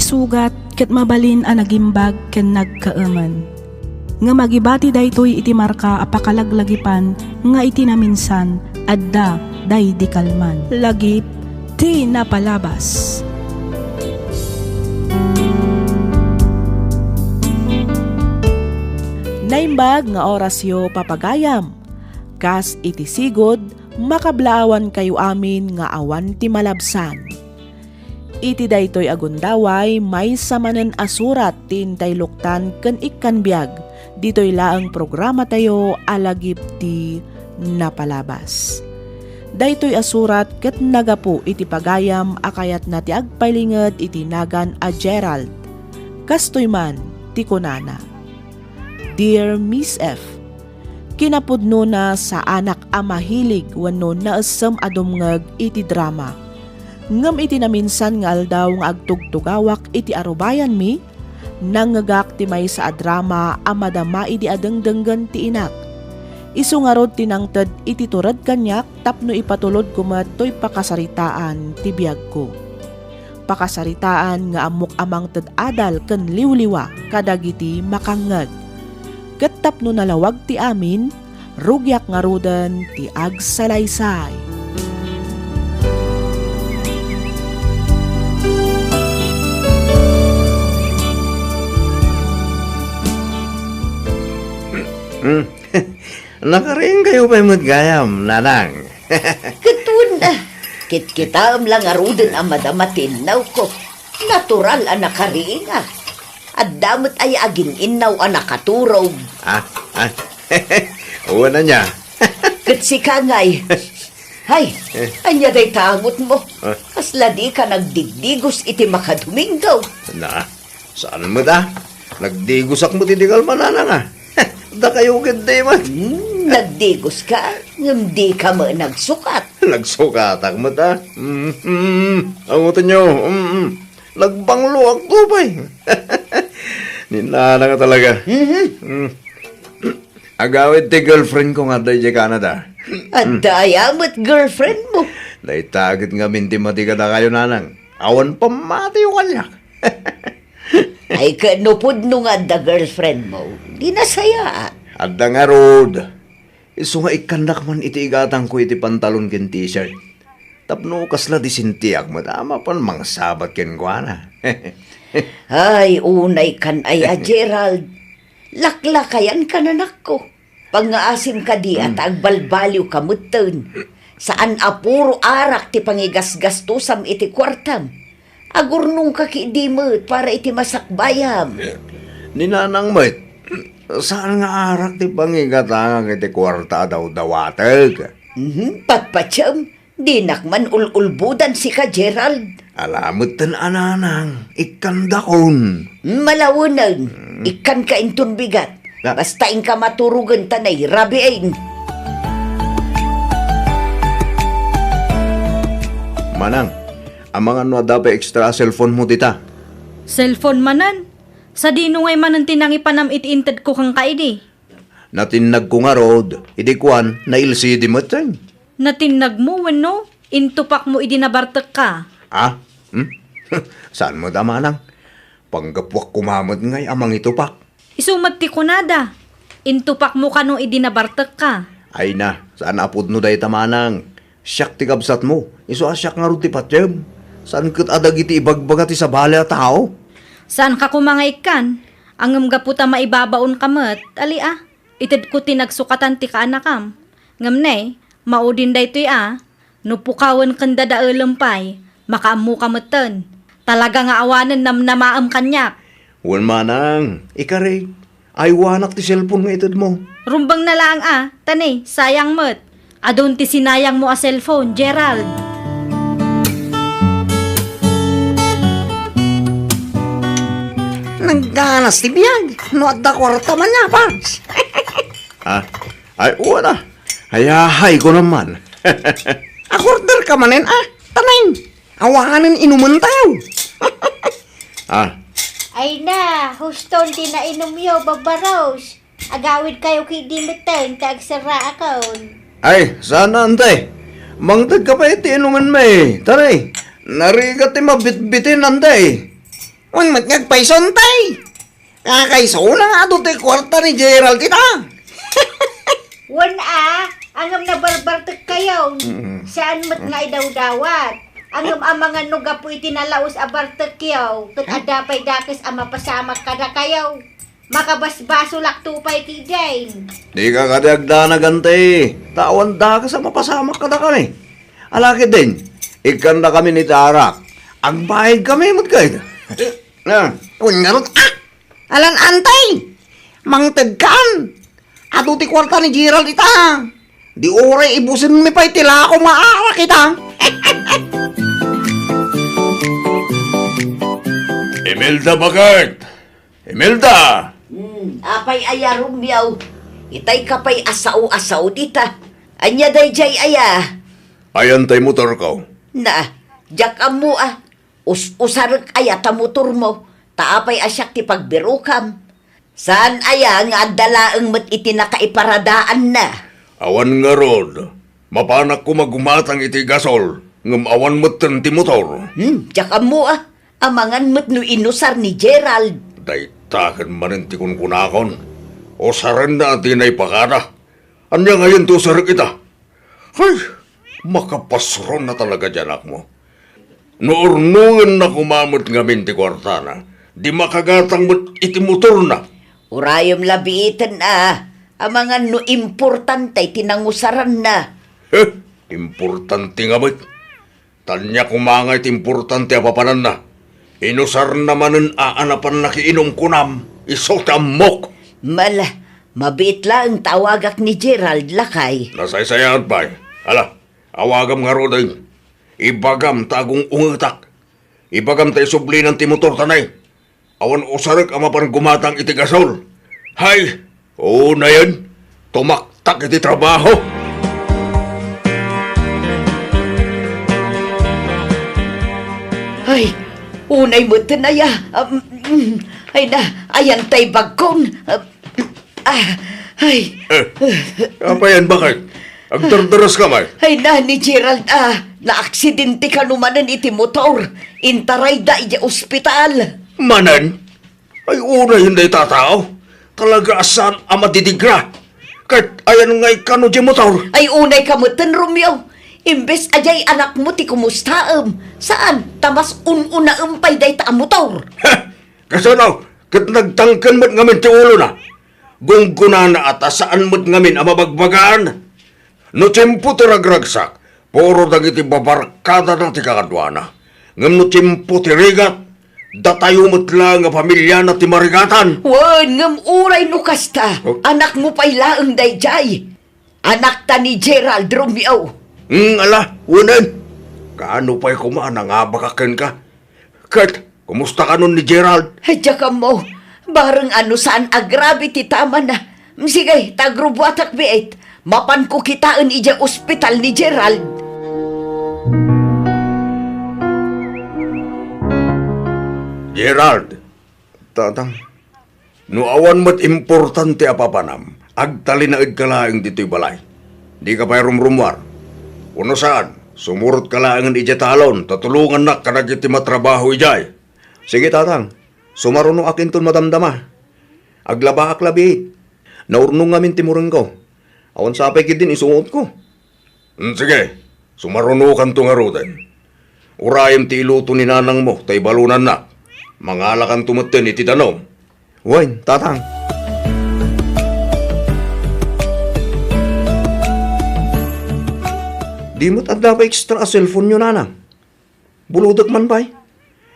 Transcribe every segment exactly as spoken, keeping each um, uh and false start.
sugat ket mabalin a nagimbag ken nagkaemen. Ngem agibati daytoy iti marka a pakalaglagipan nga iti naminsan, adda daydi kalman. Lagip ti napalabas. Naimbag nga orasyo, papagayam. Kas iti sigud, makablaawankayo amin nga awan ti malabsan. Iti daytoy a gundaway, maysa manen a surat ti intay luktan ken ikkan biag ditoy laeng programatayo a Lagip ti Napalabas. Daytoy a surat ket nagapu iti pagayam a kayatna ti agpailinget iti nagan a Gerald. Kastoy man ti kunana, Dear Miss F, kinapudnona, saanak a mahilig wenno naessem a dumngeg iti drama. Ngem iti naminsan nga aldaw nga agtugtugawak iti arubayanmi, nangngegak ti maysa a drama a madama idi a dengdenggen ti inak. Isu ngarud ti nangted iti tured kaniak tapno ipatulodko met toy pakasaritaan ti biagko. Pakasaritaan nga ammok a mangted adal ken liwliwa kadagiti makangngeg. Ket tapno nalawag ti amin, rugiak ngaruden ti agsalaysay. Hmm. Nakariingkayo pay met gayam, Nanang. Ket wen, ah, kitkitaem la ngaruden a madama ti innawko. Natural a nakariingak. Adda met aya agin-innaw a nakaturog. Ah, ah. Wen ania? Ket sika ngay. Hay, ania dayta angutmo? Ah. Kasla dika nagdigdigos iti makadomingo. Na, saan met a? Nagdigosak met idi kalman, Nanang, a. Dakayo ketdi met. Hmm, nagdigoska, ngem dika met nagsukat. Nagsukatak met a. Mm, mm, angutenyo. Mm, mm. Nagbangloakto pay. Ni Nanang a talaga. Mhm. Mm. Agawid ti girlfriendko nga adda idiay Canada. Adda aya met girlfriendmo? Dayta ket ngamin ti madi kadakayo, Nanang. Awan pammatiyo kaniak. Ay, ket no pudno nga adda girlfriendmo, di nasayaat. Adda ngarud. Isu nga ikkandak man iti igatangko iti pantalon ken t-shirt. Tapno kasla disintiak met a mapan mangsabat kenkuana. Ay, unay kan ay a, Gerald. Laklakayanka, anakko. Pangngaasim kadi a ta agbalbaliwka metten. Saan a puro arak ti pangigasgastusam iti kuartam. Agurnongka ketdi met para iti masakbayam. Ni Nanang met, saan nga arak ti pangigatangak iti kuarta a dawdawatek. Mhm, patpatiem, dinak man ul-ulbodan sika, Gerald. Ala metten a, Nanang, ikkandakon. Malawenen, ikkanka inton bigat. Na- Basta inka maturogen ta nairabiin. Manang, amangan no adda pay extra a cellphone mo dita? Cellphone manen? Sadino ngay manen ti nangipanam iti intedko kenka idi? Natinnagko ngarud, idi kuan, na-L C D metten. Natinnagmo wenno intupakmo idi nabartekka? Ah? Hmm? Saan met a, Manang? Panggapuak koma met ngay a mangitupak. Isu met ti kunada, intupakmo kano idi nabartekka? Ay na, saan a pudno dayta, Manang. Siak ti kabsatmo, isu a siak ngarud ti patiem. Saan ket a dagiti ibagbaga ti sabali a tao. Saanka koma nga ikkan, ngem gapu ta maibabaonka met, ali a, itedko ti nagsukatan ti kaanakam. Ngem ne, maudin daytoy a, no pukawen ken dadaelem pay, makaammoka metten. Talaga nga awanen namnamaem kaniak. Wen, Manang, ikarik, aywanak ti cellphone nga itedmo. Rumbengna laeng a, ta ne, sayang met. Adun ti sinayangmo a cellphone, Gerald. Nagganas ti biag, no adda kuarta, manapas. Ah, ay, wen a. Hayahay ko naman. Akorder ka manen, ah, tanay. Awanen inumen tayo. Ah. Ay na, huston ti nainumyo, Babaros. Agawid kayo ki di metten, ti agserraakon. Ay, sana, antay. Mangted ka pa iti inumen, may. Taray, narigat ti mabitbitin, antay. Wen met nga agpayso, tay. Kakaisuna nga adu ti kuarta ni Gerald ita. Wen a, ngem nabarbartek kayo. Mm. Saan met nga idawdawat. Ngem amangan no gapu iti nalaus a bartekyo, ket adda pay dakes a mapasamak kadakayo. Makabasbasolakto pay ketdin. Dika kadi agdanag, anti. Ta awan dakes a mapasamak kadakami. Ala ketdin, ikkannakami iti arak. Agbayadkami met ket. Ah, wen ngarud, ah! Alan, anti! Mangtedkan! Adu ti kuarta ni Gerald ita. Di uray ibusenmi pay ti lakom nga arak ita. Imelda, baket! Imelda! Hmm, apay aya, Romeo? Itay ka pay a sao-a sao dita. Ania daydiay aya? Ayan tay motorko. Na, diak ammo a. Us-usarek aya ta motormo, ta apay a siak ti pagbirokam? Saan aya nga adda laeng met iti nakaiparadaanna? Awan ngarud. Mapanak koma gumatang iti gasol, ngem awan metten ti motor. Hmm, diak ammo a. Amangan met no inusar ni Gerald. Dayta ken manen ti kunkunakon. Usarenna a dinay pakada. Ania ngayen ti usarek ita? Ay, makapasron a talaga ti anakmo. No urnongenna koma met ngamin ti kuartana, di makagatang met iti motorna. Urayem la biiten a, amangan no importante ti nangusaranna. He, importante nga met. Ania koma nga iti importante a papananna. Inusarna manen a napan nakiinum kunam, isu ti ammok. Mala, mabiit laeng ta awagak ni Gerald, lakay. Nasaysayaat pay. Ala, awagam ngaruden. Ibagam ta agung-ungetak. Ibagam ta isublinan ti motorta nay. Awan usarek a mapan gumatang iti gasol. Hay, unayen, tumaktak iti trabaho. Ay, unay metten aya. Um, mm, ay na, ayan tay bagkon. Um, Ah, ay. Eh, apayan, baket? Agdardaras ka man? Ay na, ni Gerald, ah, naaksidente kano manen iti motor. Intarayda iti ospital. Manen? Ay, unayen dayta a tao. Talaga a saan a madidigra. Ket ayan nga ikkano di motor? Ay, unay ka metten, Romeo. Imbes a diay anakmo ti kumustaem. Saan, ta mas un-unaem pay dayta a motor. Heh! Kasano? Ket nagtangken met ngamin ti ulona. Gunggonana a ta saan met ngamin a mabagbagaan. No tiempo ti ragragsak, puro dagiti babarkadana ti kakaduana. Ngem no tiempo ti rigat, datayo met laeng a pamiliana ti marigatan. Wen, ngem uray no kasta, Oh. anakmo pay laeng daydiay. Anakta ni Gerald, Romeo. Hmm, ala, unen. Kaano pay koma a nangabakak kenka? Ket, kumusta kanon ni Gerald? Diak ammo. Bareng a no saan a grabe ti tamana. Sige, ta agrubuatak biit. Mapanko kitaen idiay ospital ni Gerald. Gerald, Tatang, no awan met importante a papanam, agtalinaedka laeng ditoy balay. Dika pay rumrumuar. Wenno saan, sumurotka laengen idiay talon ta tulongannak kadagiti matrabaho idiay. Sige, Tatang. Sumarunoak inton madamdama. Aglabaak la biit. Naurnong ngamin ti murengko. Awan sapay ketdin isuotko. Mm, sige, sumarunokanto ngaruden. Urayem ti iluto ni nanangmo ta ibalonannak. Mangalakanto metten iti danum. Wen, Tatang. Di met adda pay extra a cellphone-yo, Nanang. Bulodek man pay.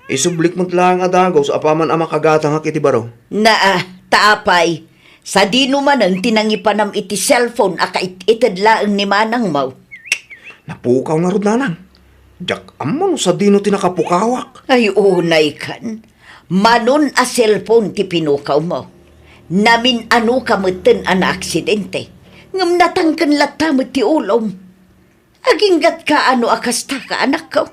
Isublik met laeng a dagus apaman a makagatangak iti baro. Naa, ta apay, sadino manen ti nangipanam iti cellphone a kait-ited laeng ni manangmo? Napukaw ngarud, Nanang. Diak ammo no sadino ti nakapukawak. Ay, unay kan. Manon a cellphone ti pinukawmo. Namin-ano ka metten a naaksidente. Ngem natangken latta met ti ulom. Aginggatka ano a kasta ka, anakko?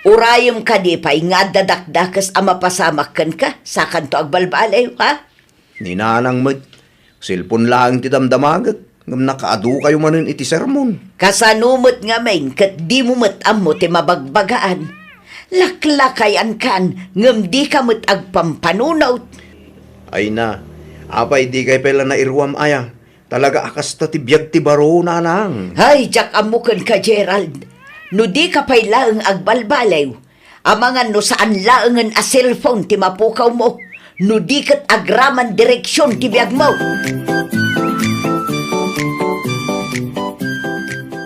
Urayem kadi pay nga adda dakdakes a mapasamak kenka, sakanto agbalbaliw, ha? Ni nanang met, cellphone laeng ti damdamagek, ngem nakaadu kayo manen iti sermon. Kasano met ngamin ket dimo met ammo ti mabagbagaan? Laklakayankan, ngem dika met agpampanunot. Ay na, apay dikay pay la nairuam aya? Talaga a kasta ti biag ti baro, nanang. Ay, diak ammo kenka, Gerald. No dika pay laeng agbalbaliw, amangan no saan laengen a cellphone ti mapukawmo, no di ket agraman direksion ti biagmo.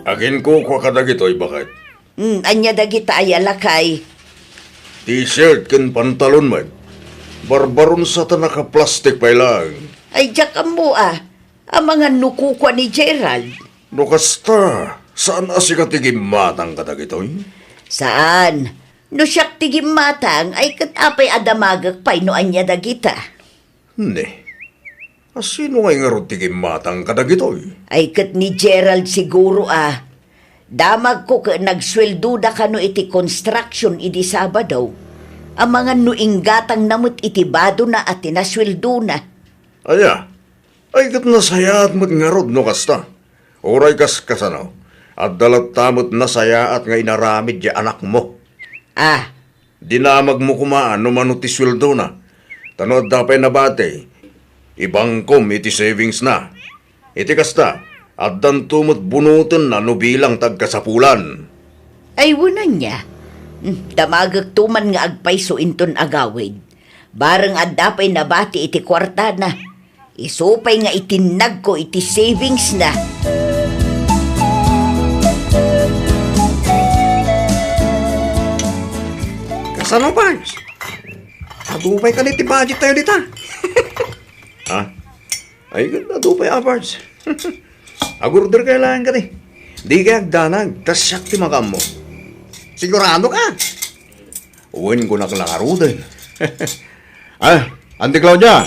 Aginkukua kadagitoy, baket. Hmm, ania dagita aya, lakay? T-shirt ken pantalon met. Barbaron sa ta nakaplastik pay laeng. Ay, diak ammo a. Amangan no kukua ni Gerald. No kasta, saan a sika ti gimmatang kadagitoy? Saan. No siak ti gimmatang, ay ket apay a damagek pay no ania dagita? Ne. A sino ngay ngarud ti gimmatang kadagitoy? Ay ket ni Gerald siguro a. Damagko ket nagsueldoda kano iti construction idi Sabado. Amangan no inggatangna met iti badona a ti nasueldona. Aya, ay ket nasayaat met ngarud no kasta. Uray kas-, kasano, adda latta met nasayaat nga inaramid ti anakmo. Ah, dinamagmo koma no mano ti sueldona. Ta no adda pay nabati, ibangkom iti savingsna. Iti kasta, addanto met bunotenna no bilang ti agkasapulan. Ay, wen ania. Hmm, damagekto man nga agpayso inton agawid. Bareng adda pay nabati iti kuartana. Isu pay nga itinnagko iti savingsna. Kasano, Pards? Adu pay kadi ti budget tayo dita? Ha? Ay, adu pay a, Pards. Agorder kay laeng kadi. Dikay agdanag, ta siak ti makaammo. Sigurado ka? Wen, kunak la ngaruden. Ah, Auntie Claudia,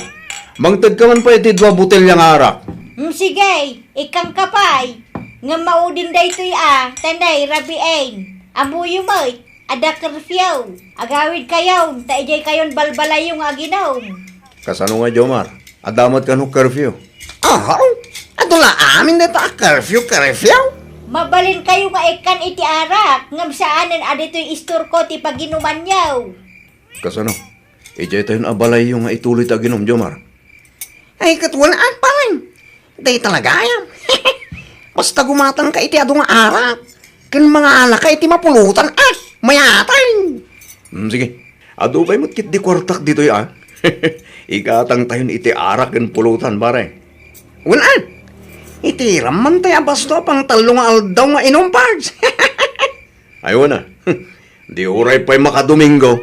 mangted ka man pay iti dua botelya nga arak. Mm, sige, ikkanka pay. Ngem maudin daytoy a, ta nay, rabiin. Ammoyo met, adda curfew. Agawidkayon, ta idiay kayon balbalayyo nga aginom. Kasano nga, Jomar? Adda met kano curfew? Ahaw! Adu la amin dayta a curfew, curfew? Mabalinkayo nga ikkan iti arak, ngem saanen a ditoy istorko ti paginumanyo. Kasano? Idiay tayon a balayyo nga ituloy ti aginom, Jomar. Ay, ket wen-an, pare. Dayta la gayam. Basta gumatangka iti adu nga arak. Ken manganaka iti mapulotan, ah, mayatay. Hmm, sige. Adu pay met ketdi kuartak ditoy, ah. Ikatang tayon iti arak ken pulotan, pare. Wen-an. Iti ramman tay a basto a pangtallo nga aldaw nga inum, Pards. Ay, wen-a. Di uray pay makadomingo.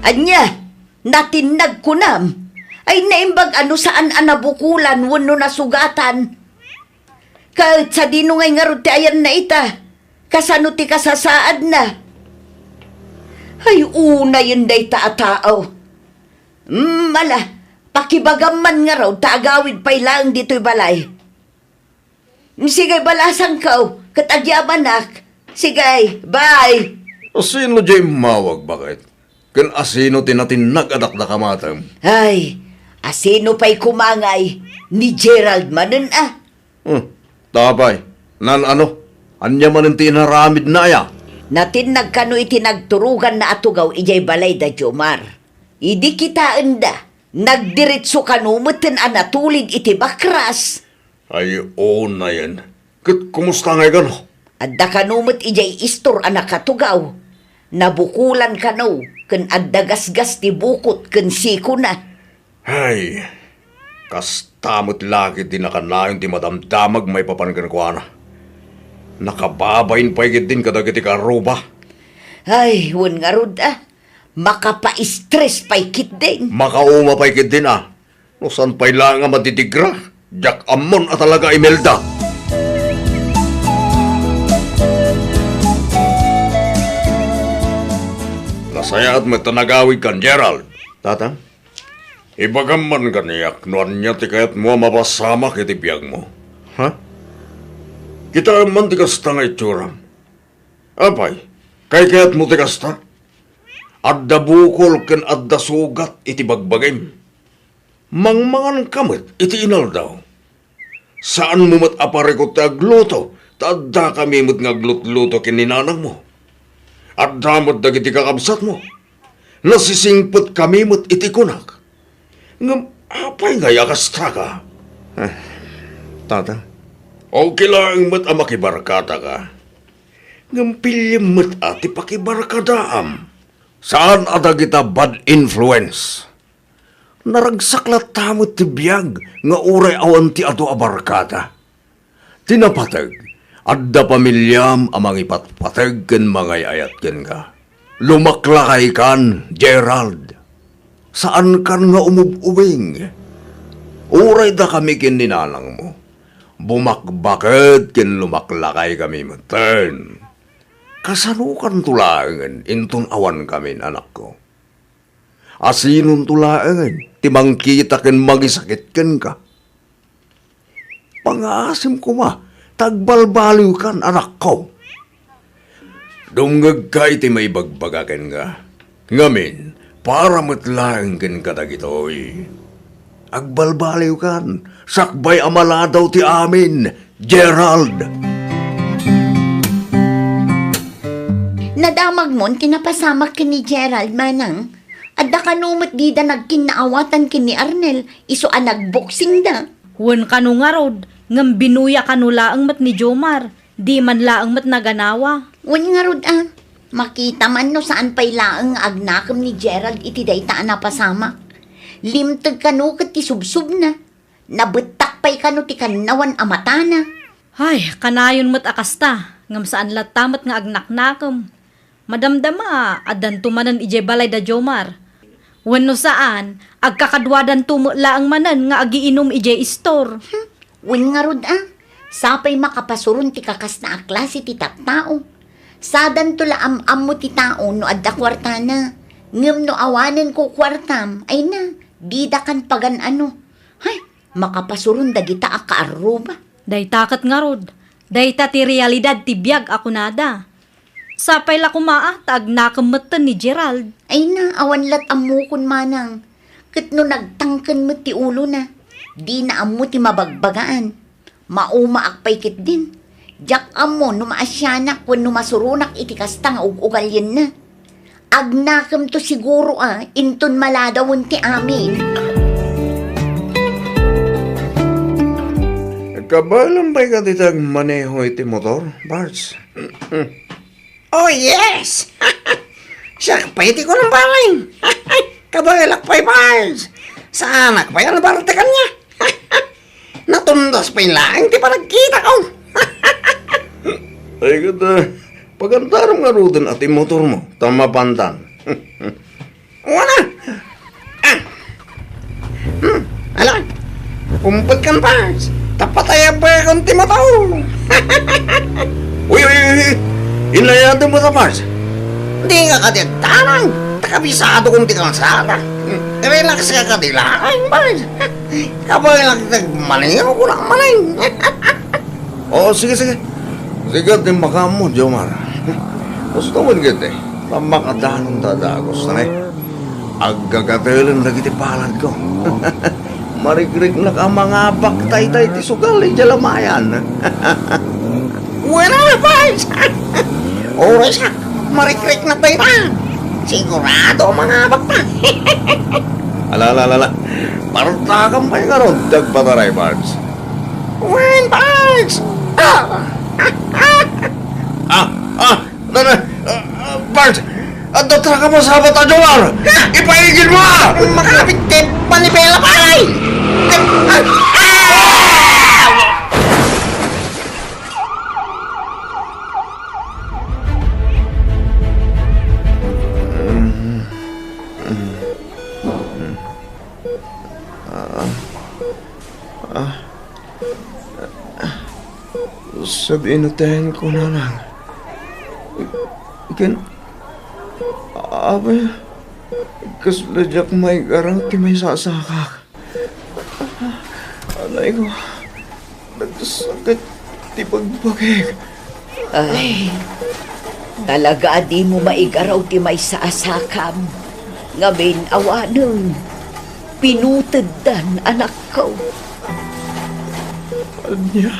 Ania? Natinnag kunam? Ay, naimbag a no saan a nabukolan wenno nasugatan. Ket sadino ngay ngarud ti ayanna ita? Kasano ti kasasaadna? Ay, unayen dayta a tao. Mm, ala, pakibagam man ngarud ta agawid pay laeng ditoy balay. Sige, balasangko, ket agyamanak. Sige, bye. Asino diay immawag, baket? Ken asino ti natinnag a dakdakama, tem? Ay, asino pay koma ngay? Ni Gerald manen a. Hmm, tapay, nan-ano? Ania manen ti inaramidna aya? Natinnag kano iti nagturoganna a tugaw idiay balay da Jomar. Idi kitaenda, nagdiretso kano metten a natulid iti bakras. Ay, unayen. Ket kumusta ngay kano? Adda kano met idiay istor a nakatugaw. Nabukolan kano, ken adda gasgas ti bukot ken sikona. Ay, kasta met la ketdi nakanayon ti madamdamag maipapan kenkuana. Nakababain pay ketdin kadagiti karuba. Ay, wen ngarud a. Makapaistres pay ketdin. Makauma pay ketdin a. No saan pay la nga madidikra, diak ammon a talaga, Imelda. Nasayaat met ta nagawidkan, Gerald. Tatang, ibagam man kaniak no ania ti kayatmo a mapasamak iti biagmo. Ha? Kitaem man ti kasta nga itsuram. Apay, kaykayatmo ti kasta? Adda bukol ken adda sugat iti bagbagim. Mangmanganka met iti inaldaw. Saanmo met a parikut ti agluto, ta addakami met nga aglutluto ken ni nanangmo. Adda met dagiti kakabsatmo. Nasisingpetkami met iti kunak. Ngem apay ngay a kastaka? Ah, tata. Okay laeng met a makibarkadaka. Ngem piliam met a ti pakibarkadaam. Saan a dagita bad influence. Naragsak latta met ti biag nga uray awan ti adu a barkada. Ti napateg, adda pamiliam a mangipatpateg ken mangay-ayat kenka. Lumaklakaykan, Gerald. Saankan nga umub-ubing. Uray dakami ken ni nanangmo, bumakbaked ken lumaklakaykami metten. Kasanokanto laengen inton awankamin, anakko? Asinonto laengen ti mangkita ken mangisakit kenka? Pangngaasim koma ta agbalbaliwkan, anakko. Dumngegka iti maibagbaga kenka. Ngamin, para met laeng kenka dagitoy. Agbalbaliwkan, sakbay a maladaw ti amin, Gerald. Nadamagmon ti napasamak ken ni Gerald, manang. Adda kano met dida nagkinnaawatan ken ni Arnel, isu a nagboksingda. Wen kano ngarud, ngem binuya kano laeng met ni Jomar, di man laeng met naganawa. Wen ngarud a, makita man no saan pay laeng nga agnakem ni Gerald iti dayta a napasamak. Limteg kano ket ti subsubna. Nabettak pay kano ti kannawan a matana. Ay, kanayon met a kasta, ngem saan latta met nga agnaknakem. Madamdama, addanto manen idiay balay da Jomar. Wenno saan, agkakaduadanto met laeng manen nga agiinum idiay istor. Hmm, wen ngarud a, sapay makapasuron ti kakasta a klase ti tattao. Sadanto la am-ammo ti tao no adda kuartana. Ngem no awanen kukuartam, ay na, didakan pagan-ano. Hay, makapasuron dagita a kaarruba. Dayta ket ngarud, dayta ti realidad ti biag a kunada. Sapay la koma a ta agnakem metten ni Gerald. Ay na, awan lat ammokon manang. Ket no nagtangken met ti ulona, dina ammo ti mabagbagaan. Maumaak pay ketdin. Diak ammo no maasianak wenno masuronak iti kasta nga ug-ugalyenna. Agnakemto siguro a inton maladawen ti amin. Kabaelam pay kadi ti agmaneho iti motor, Pards? Oh, yes! Siak pay ti kunam, pare. Kabaelak pay, Pards. Saanak pay a nabarte kaniak. Natundas pay laeng ti panagkitako. Ay, ket, ah, pagantaram ngaruden a ti motormo, ta mapantan. Wala. Ah. Hmm, ala. Kumpetkan, Pards. Ta patay a pay kon ti motor. Uy, uy, uy, uy. Inayadem mo ta, Pards. Di nga kadi agtarang. Ta kabisadokon ti kalsada. Hmm, relax ka kadi laeng, Pards. Kabaelak ti agmaneho, kunak manen. Oo, sige, sige. Sige, ti makaammo, Jomar. Gusto mo giti? Pamakadanon ta dagus, ne? Aggagatelen dagiti paladko. Marikriknak a mangabak taytay ti sugal idiay lamayan. Wala, Pards! Oras, marikriknak dayta. Sigurado a mangabak ta. Ala, ala, ala, ala. Partakam pay ngarud, dagpataray, Pards. Wen, Pards! Ah! Ah! Ah! Pards! Adda taka masabat a Jomar! Ipaigid mo, ah! Makapit ti manibela, pare! Ah! Ah! Ah. Ah. Sadino ti kunana? Ken, apay, kasla diak maigaraw ti maisasakak. Anay ko, nagsakit ti bagbagik. Ay, talaga a dimo maigaraw ti maisasakam. Ngamin awanen, pinuteddan, anakko. Ania?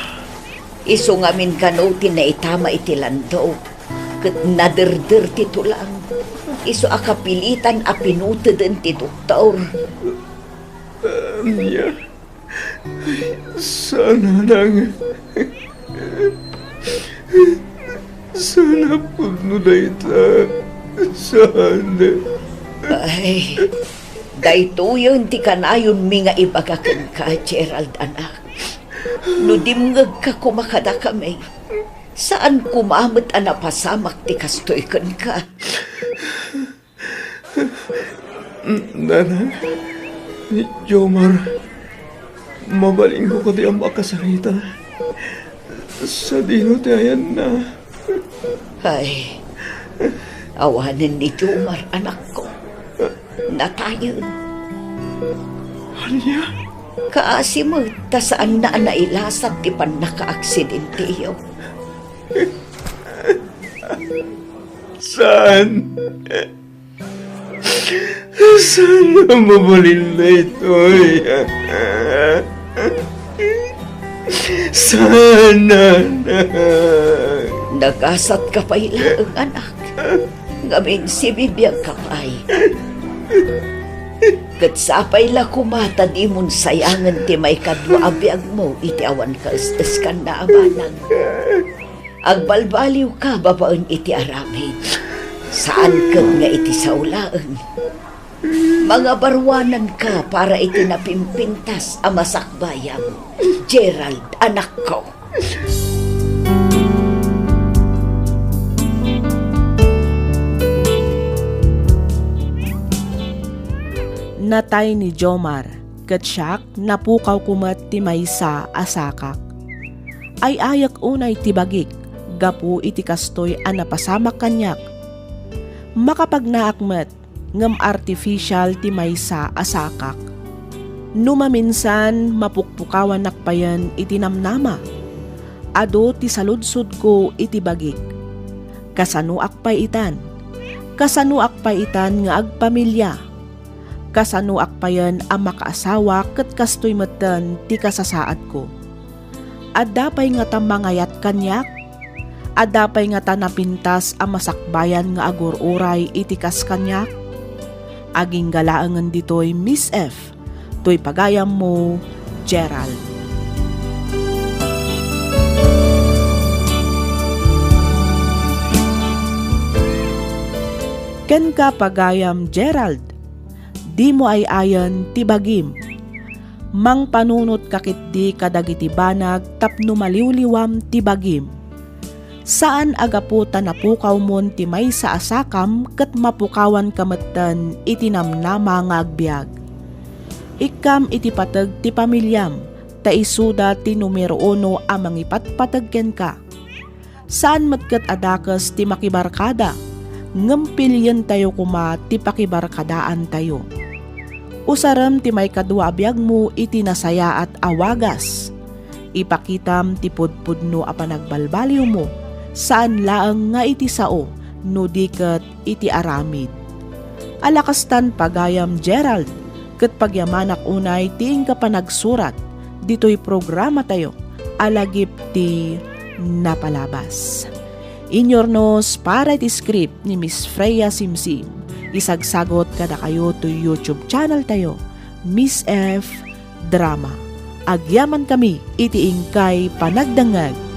Isu ngamin kano ti naitama iti landok, ket naderder ti tulang. Isu a kapilitan a pinuteden ti doktor. Ania? Saan, Nanang. Saan a pudno dayta. Saan. Ay, daytoyen ti kanayonmi nga ibaga kenka, Gerald, anak. No dimngegka koma kadakami, saan koma met a napasamak ti kastoy kenka. Nanang, ni Jomar, mabalinko kadi a makasarita. Sadino ti ayanna? Ay, awanen ni Jomar, anakko. Natayen. Ania? Kaasi met ta saanna a nailasat ti pannakaaksidenteo. Saan? Saan a mabalin daytoy? Saan, Nanang? Nagasatka pay laeng, anak. Ngamin, sibibiagka pay. Ket sapay la koma ta dimon sayangen ti maikadua a biagmo iti awan kaes-eskanna a banag. Agbalbaliwka babaen iti aramid. Saan ket nga iti sao laeng. Mangabaruananka para iti napimpintas a masakbayam, Gerald, anakko. Natay ni Jomar, ket siak, napukawko met ti maysa a sakak. Ay-ayek unay ti bagik gapu iti kastoy a napasamak kaniak. Makapagnaak met, ngem artificial ti maysa a sakak. No maminsan, mapukpukawanak payen iti namnama. Adu ti saludsodko iti bagik. Kasanoak pay itan? Kasanoak pay itan nga agpamilia? Kasanoak payen a makaasawa ket kastoy metten ti kasasaadko? Adda pay ngata mangayat kaniak? Adda pay ngata napintas a masakbayan nga agur-uray iti kas kaniak? Agingga laengen ditoy, Miss F, toy pagayammo, Gerald. Kenka, pagayam Gerald, dimo ay-ayen ti bagim. Mangpanunotka ketdi kadagiti banag tapno maliwliwam ti bagim. Saan a gapu ta napukawmon ti maysa a sakam ket mapukawanka metten iti namnama nga agbiag. Ikkam iti pateg ti pamiliam, ta isuda ti numero uno a mangipatpateg kenka. Saan met ket a dakes ti makibarkada, ngem pilientayo koma ti pakibarkadaantayo. Usarem ti maikadua a biagmo iti nasayaat a wagas. Ipakitam ti pudpudno a panagbalbaliwmo, saan laeng nga iti sao, no di ket iti aramid. Ala kastan, pagayam Gerald, ket pagyamanak unay ti inka panagsurat ditoy programatayo a Lagip ti Napalabas. Inyornos para iti script ni Miss Freya Simsim. Isagsagot kadakayo toy YouTube channel tayo, Miss F Drama. Agyamankami iti inkay panagdengngeg.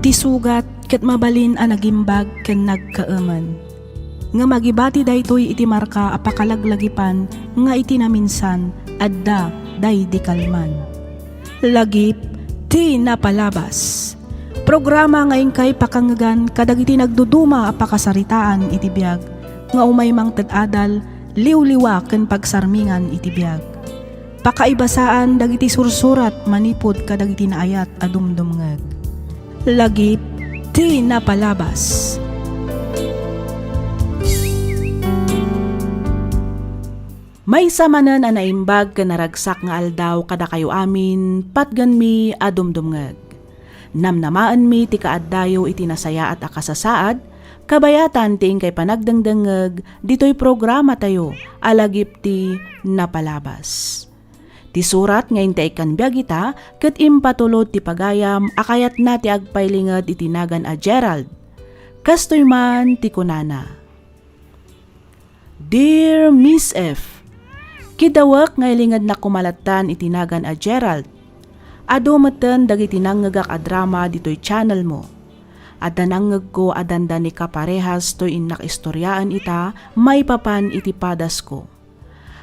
Isugat ket mabalin a nagimbag ken nagkaemen. Ngem agibati daytoy iti marka a pakalaglagipan nga iti naminsan adda daydi kalman. Lagip ti napalabas. Programa nga inkay pakangngegan kadagiti nagduduma a pakasaritaan iti biag nga umay mangted adal, liwliwa ken pagsarmingan iti biag. Pakaibasaan dagiti sursurat manipud kadagiti naayat a dumdumngeg. Lagip ti napalabas. Maysa manen a naimbag ken naragsak nga aldaw kadakayo amin, patgenmi a dumdumngeg. Namnamaenmi ti kaaddayo iti nasayaat a kasasaad, kabayatan ti inkay panagdengdengngeg ditoy programatayo a Lagip ti Napalabas. Ti surat nga intaykkan biag ita ket impatulod ti pagayam a kayatna ti agpaylinged iti nagan a Gerald. Kastoy man ti kunana, Dear Miss F, kidawek nga ilingednak koma lattan iti nagan a Gerald. Adu metten dagiti nangngegak a drama ditoy channel mo. Adda nangngegko a dandani kaparehas toy innak istoriaen ita maipapan iti padasko.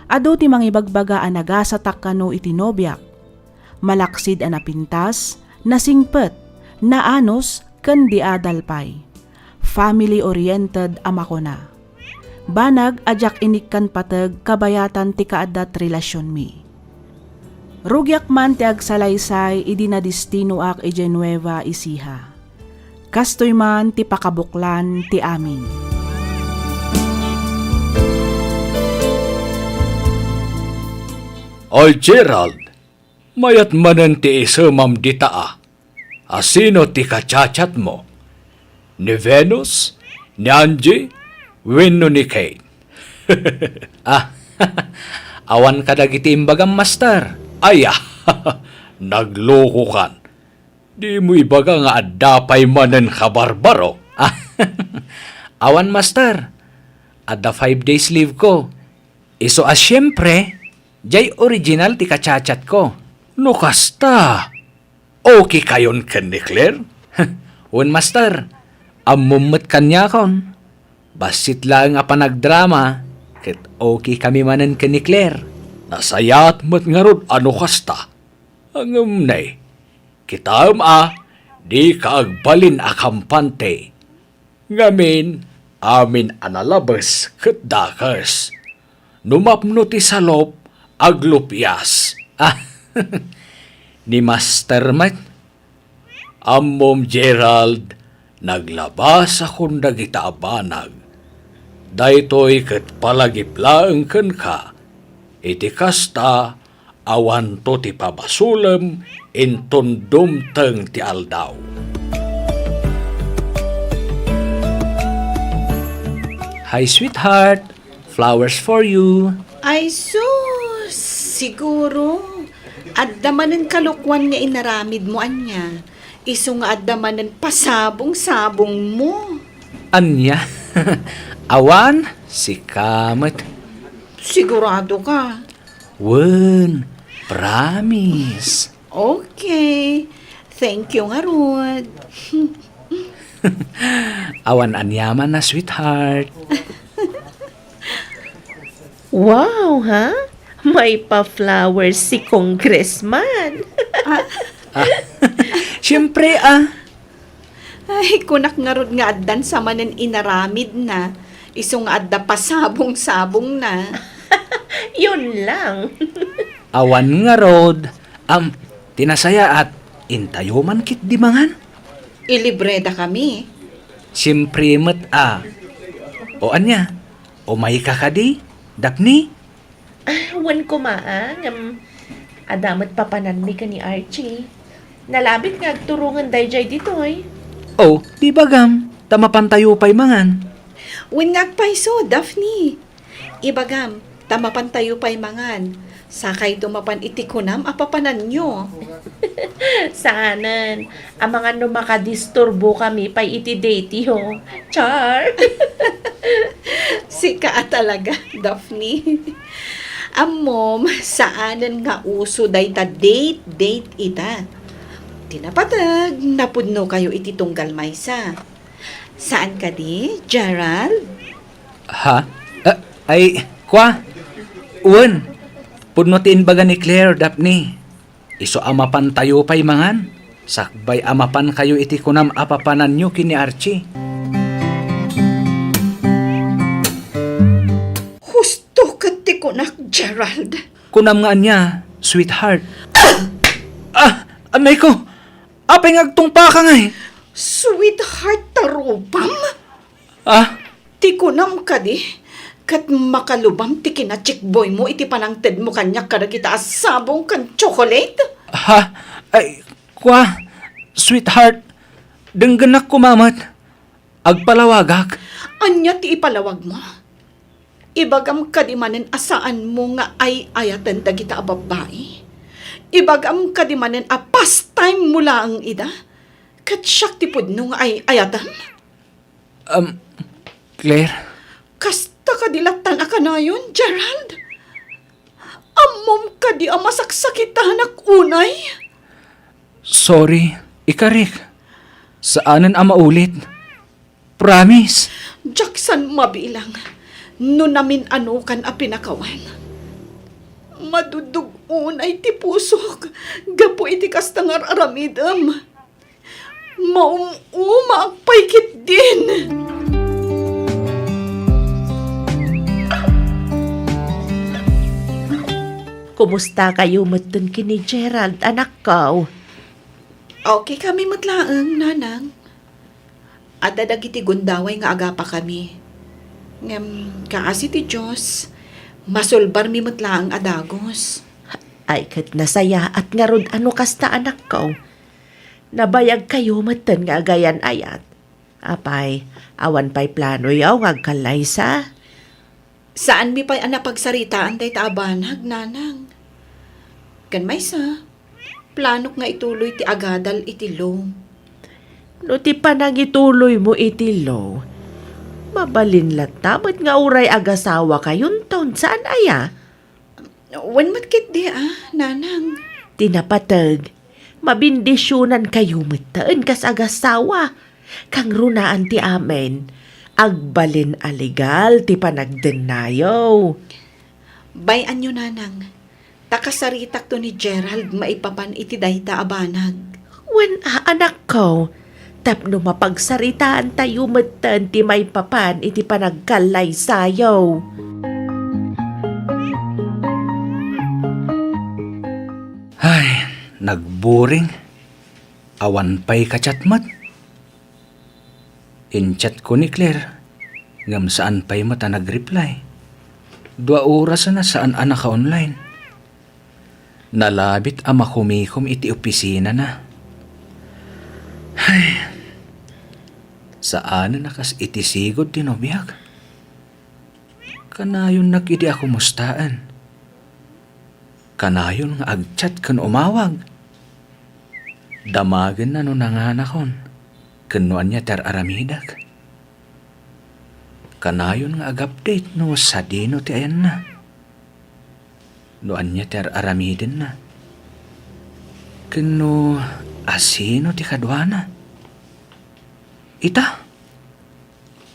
Adu ti mangibagbaga a nagasatak kano iti nobiak. Malaksid a napintas, nasingpet, naanus, ken diadal pay. Family-oriented a makuna. Banag a diak inikkan pateg kabayatan ti kaaddat relasionmi. Rugiak man ti agsalaysay idi nadistinoak idiay Nueva Ecija. Kastoy man ti pakabuklan ti amin. Oy, Gerald, mayat manen ti isemam dita a. Asino ti kachatchatmo? Ni Venus? Ni Angie? Wenno ni Kate? Ah, awan kadagiti imbagam, Master. Aya, naglokokan. Dimo ibaga nga adda pay manen kabarbaro. Ah, awan, Master. Adda five days leave ko. Isu a siempre, jay original ti kachatchatko. No kasta, okay kayon ken ni Claire? Wen, Master, ammom met kaniakon. Bassit laeng a panagdrama, ket okay kami manen ken ni Claire. Nasayaat met ngarud a no kasta. Ngem ne, kitaem a, dika agbalin a kampante. Ngamin, amin a nalabes ket dakes. No mapno ti salop, aglupias. Ah, ni Master met. Ammom, Gerald, naglabasakon dagita a banag. Daytoy ket palagip laeng kenka. Iti kasta, awanto ti pabasolem inton dumteng ti aldaw. Hi, sweetheart. Flowers for you. Ay, sus! Siguro, adda manen kalokuan nga inaramidmo ania. Isu nga adda manen pasabong-sabongmo. Ania? Awan, sika met. Sigurado ka? Wen, promise. Okay. Thank you ngarud. Awan aniaman a, sweetheart. Wow, ha? May pa-flowers si Congressman. Ah, siempre, ah. Ay, kunak ngarud nga addan sa manen inaramidna. Isu nga adda pasabong-sabongna. Yun lang. Awan ngarud, am, ti nasayaat, intayo man ketdi mangan? Ilibreda kami. Siempre met a. O ania, umayka kadi, Daphne? Ah, wen koma, ngem adda met papananmi ken ni Archie. Nalabit nga agturongen daydiay ditoy. O, di bagam, ta mapantayo pay mangan. Wen nga agpayso, Daphne. Ibagam, ta mapantayo pay mangan. Sakayto mapan iti kunam a papananyo. Saanen, amangan no makadisturbo kami pay iti date yo. Char! Sika a talaga, Daphne. Ammom, saanen nga uso dayta date-date ita. Ti napateg, napudnokayo iti tunggal maysa. Saan kadi, Gerald? Ha? Ah, ay, kua? Wen, pudno ti imbaga ni Claire, Daphne. Isu a mapantayo pay mangan, sakbay a mapankayo iti kunam a papananyo ken ni Archie. Husto ket ti kunak, Gerald. Kunam nga ania, sweetheart? Ah! Ah! Anay ko! Apay nga agtungpaka ngay? Sweetheart ta rupam? Ah? Ti kunam kadi, ket makalubam ti kinachickboymo iti panangtedmo kaniak kadagita a sabong ken chocolate? Ha? Ay, kua, sweetheart, denggenak koma met. Agpalawagak. Ania ti ipalawagmo? Ibagam kadi manen a saanmo nga ay-ayaten dagita a babbai? Ibagam kadi manen a pastime mo laeng ida? Ket siak ti pudno nga ay-ayatem? Um, Claire? Kasta kadi lattan a kanayon, Gerald? Ammom kadi a masaksakitanak unay? Sorry, ikarik. Saanen a maulit. Promise. Diak san mabilang no namin-anokan a pinakawan. Madudug unay ti pusok gapu iti kasta nga ar-aramidem. Maum-umaak pay ketdin. Kumusta kayo metten ken ni Gerald, anakko? Okay kami met laeng, Nanang. Adda dagiti gundaway nga agapakami. Ngem, kaasi ti Dios, masulbarmi met laeng a dagus. Ay, ket nasayaat ngarud a no kasta, anakko. Nabayag kayo metten nga agayan-ayat. Apay, awan pay planoyo nga agkallaysa? Saanmi pay a napagsaritaan dayta a banag, Nanang. Ken maysa, planok nga ituloy ti agadal iti law. No ti panangituloymo iti law, mabalin latta met nga uray agasawakayonton, saan aya? Wen met ketdi a, Nanang. Ti napateg, mabindisionankayo metten kas agasawa. Kangrunaan ti amin, agbalin a legal ti panagdennayo. Bay-anyo, Nanang, ta kasaritakto ni Gerald maipapan iti dayta a banag. Wen a, anakko, tapno mapagsaritaantayo metten ti maipapan iti panagkallaysayo. Ay, nagboring. Awan pay ka-chat met. In-chatko ni Claire, ngem saan pay met a nag-reply. Dua oras a saan a naka-online. Nalabit a makumikom iti opisinana. Ay, saanen a kas iti sigud ti nobiak. Kanayonnak idi a kumustaen. Kanayon nga ag-chat ken umawag. Damagenna no nanganakon ken no ania ti ar-aramidek. Kanayon nga ag-update no sadino ti ayanna, no ania ti ar-aramidenna, ken no asino ti kaduana. Ita,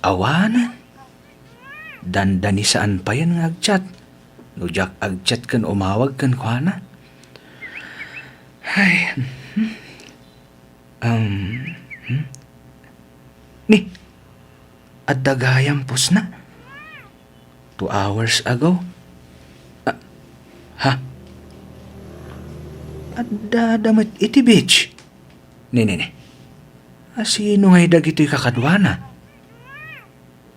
awanen. Dandani saan payen nga ag-chat. No diak ag-chat ken umawag kenkuana. Ay, mhm. Um, hmm? Ni, adda gayam pusna. Two hours ago. Ah, ha? Adda, adda met iti beach. Ni, ni, ni. Asino ngay dagitoy kakaduana?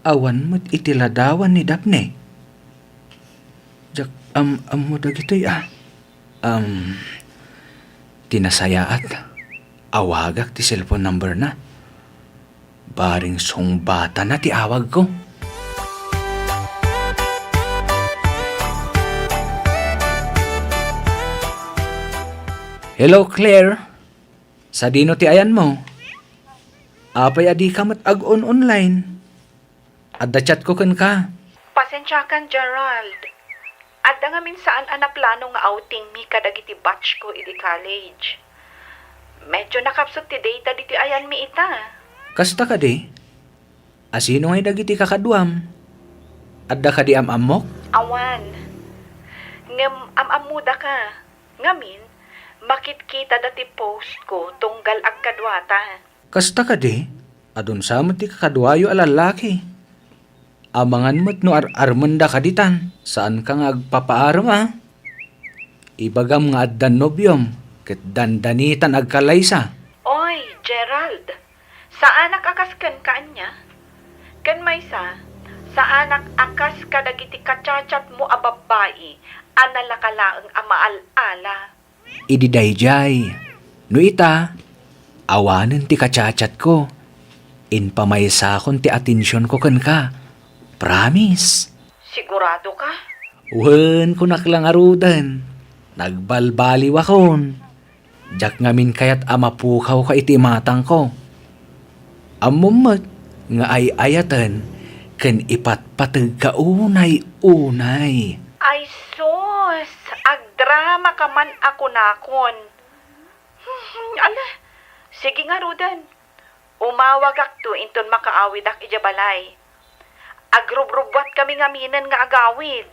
Awan met iti ladawan ni Daphne. Diak am-ammo dagitoy a. Am, ti nasayaat, awagak ti cellphone number na. Bareng sungbatana ti awagko. Hello, Claire. Sadino ti ayanmo? Apay a dika met ag-on-online? Adda chatko kenka. Pasensiakan, Gerald. Adda ngamin saan a naplano nga outing mi kadagiti batch ko idi college. Medyo nakapsut ti data ditoy ayanmi ita. Kasta kadi? Asino ngay dagiti kakaduam? Adda kadi am-ammok? Awan. Ngem am-ammodaka. Ngamin, makitkitada ti post ko tunggal agkaduata. Kasta kadi? Adun sa met ti kakaduayo a lallaki. Amangan met no ar-armenda kaditan, saanka nga agpapaarem a. Ibagam nga addan nobiom, ket dandanitan agkalaysa. Oy, Gerald, saanak a kas kenka ania? Ken maysa, saanak a kas kadagiti kachatchatmo a babbai a nalaka laeng a maal-ala. Idi daydiay, no ita, awanen ti kachatchatko. Impamaysakon ti atensionko kenka. Promise. Sigurado ka? Wen, kunak la ngaruden. Nagbalbaliwakon. Diak ngamin kayat a mapukawka iti imatangko. Ammom met nga ay-ayaten ken ipatpategka unay-unay. Ay sus, agdramaka man a kunakon. Hmm, ala, sige ngaruden. Umawagakto inton makaawidak idiay balay. Agrubrubuatkami ngaminen nga agawid.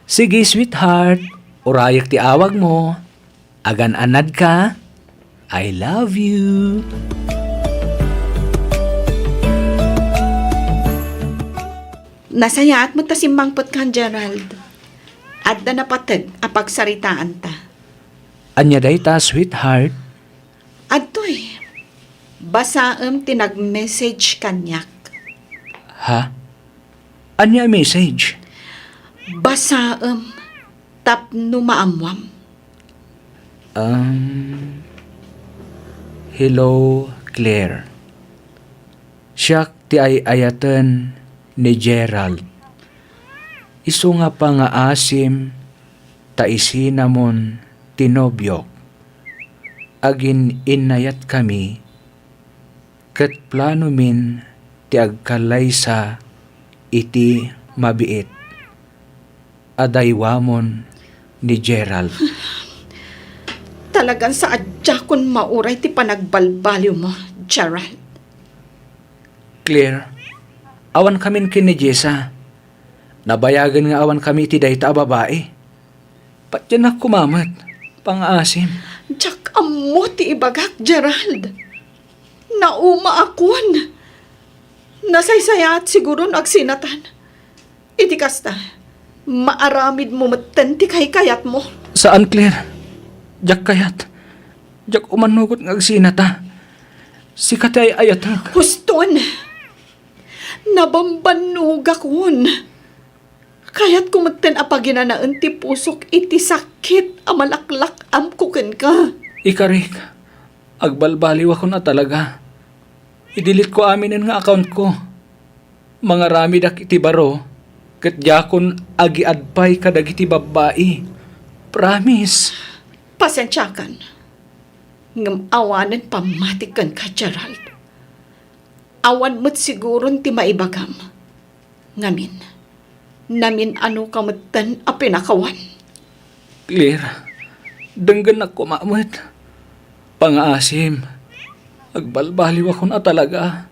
Sige, sweetheart. Urayek ti awagmo. Agan-anadka. I love you. Nasayaat met ta simmangpetkan, Gerald. Adda napateg a pagsaritaanta. Ania dayta, sweetheart? Adtoy, basaem ti nag-message kaniak. Ha? Ania a message? Basaem tapno maammuam. Um, hello, Claire. Siak ti ay-ayaten ni Gerald. Isu nga pangaasim ta isinamon ti nobiok. Agin-innayatkami ket planomin ti agkallaysa iti mabiit a daywamon ni Gerald. Talagan sa a diakon mauray ti panagbalbaliwmo, Gerald. Claire, awan kamin ken ni Jessa. Nabayagen nga awan kami iti dayta a babai. Patiennak koma met, pangaasim. Diak ammo ti ibagak, Gerald. Naumaakon. Nasaysayaat siguro no agsinatan. Iti kasta, maaramidmo metten ti kaykayatmo. Saan, Claire. Diak kayat. Diak umanugot nga agsinata. Sika ti ay-ayatek. Huston! Nabambannogakon. Kayatko metten a paginanaen ti pusok iti sakit a malaklak-amko kenka. Ikarik, agbalbaliwakon a talaga. I-delete ko aminen nga account ko. Mangaramidak iti baro, ket diakon agiad pay kadagiti babbai. Promise. Pasensiakan. Ngem awanen pammatik kenka, Gerald. Awan met siguron ti maibagam. Ngamin, namin-anoka metten a pinakawan. Claire, denggennak koma met. Pangaasim, agbalbaliwakon a talaga.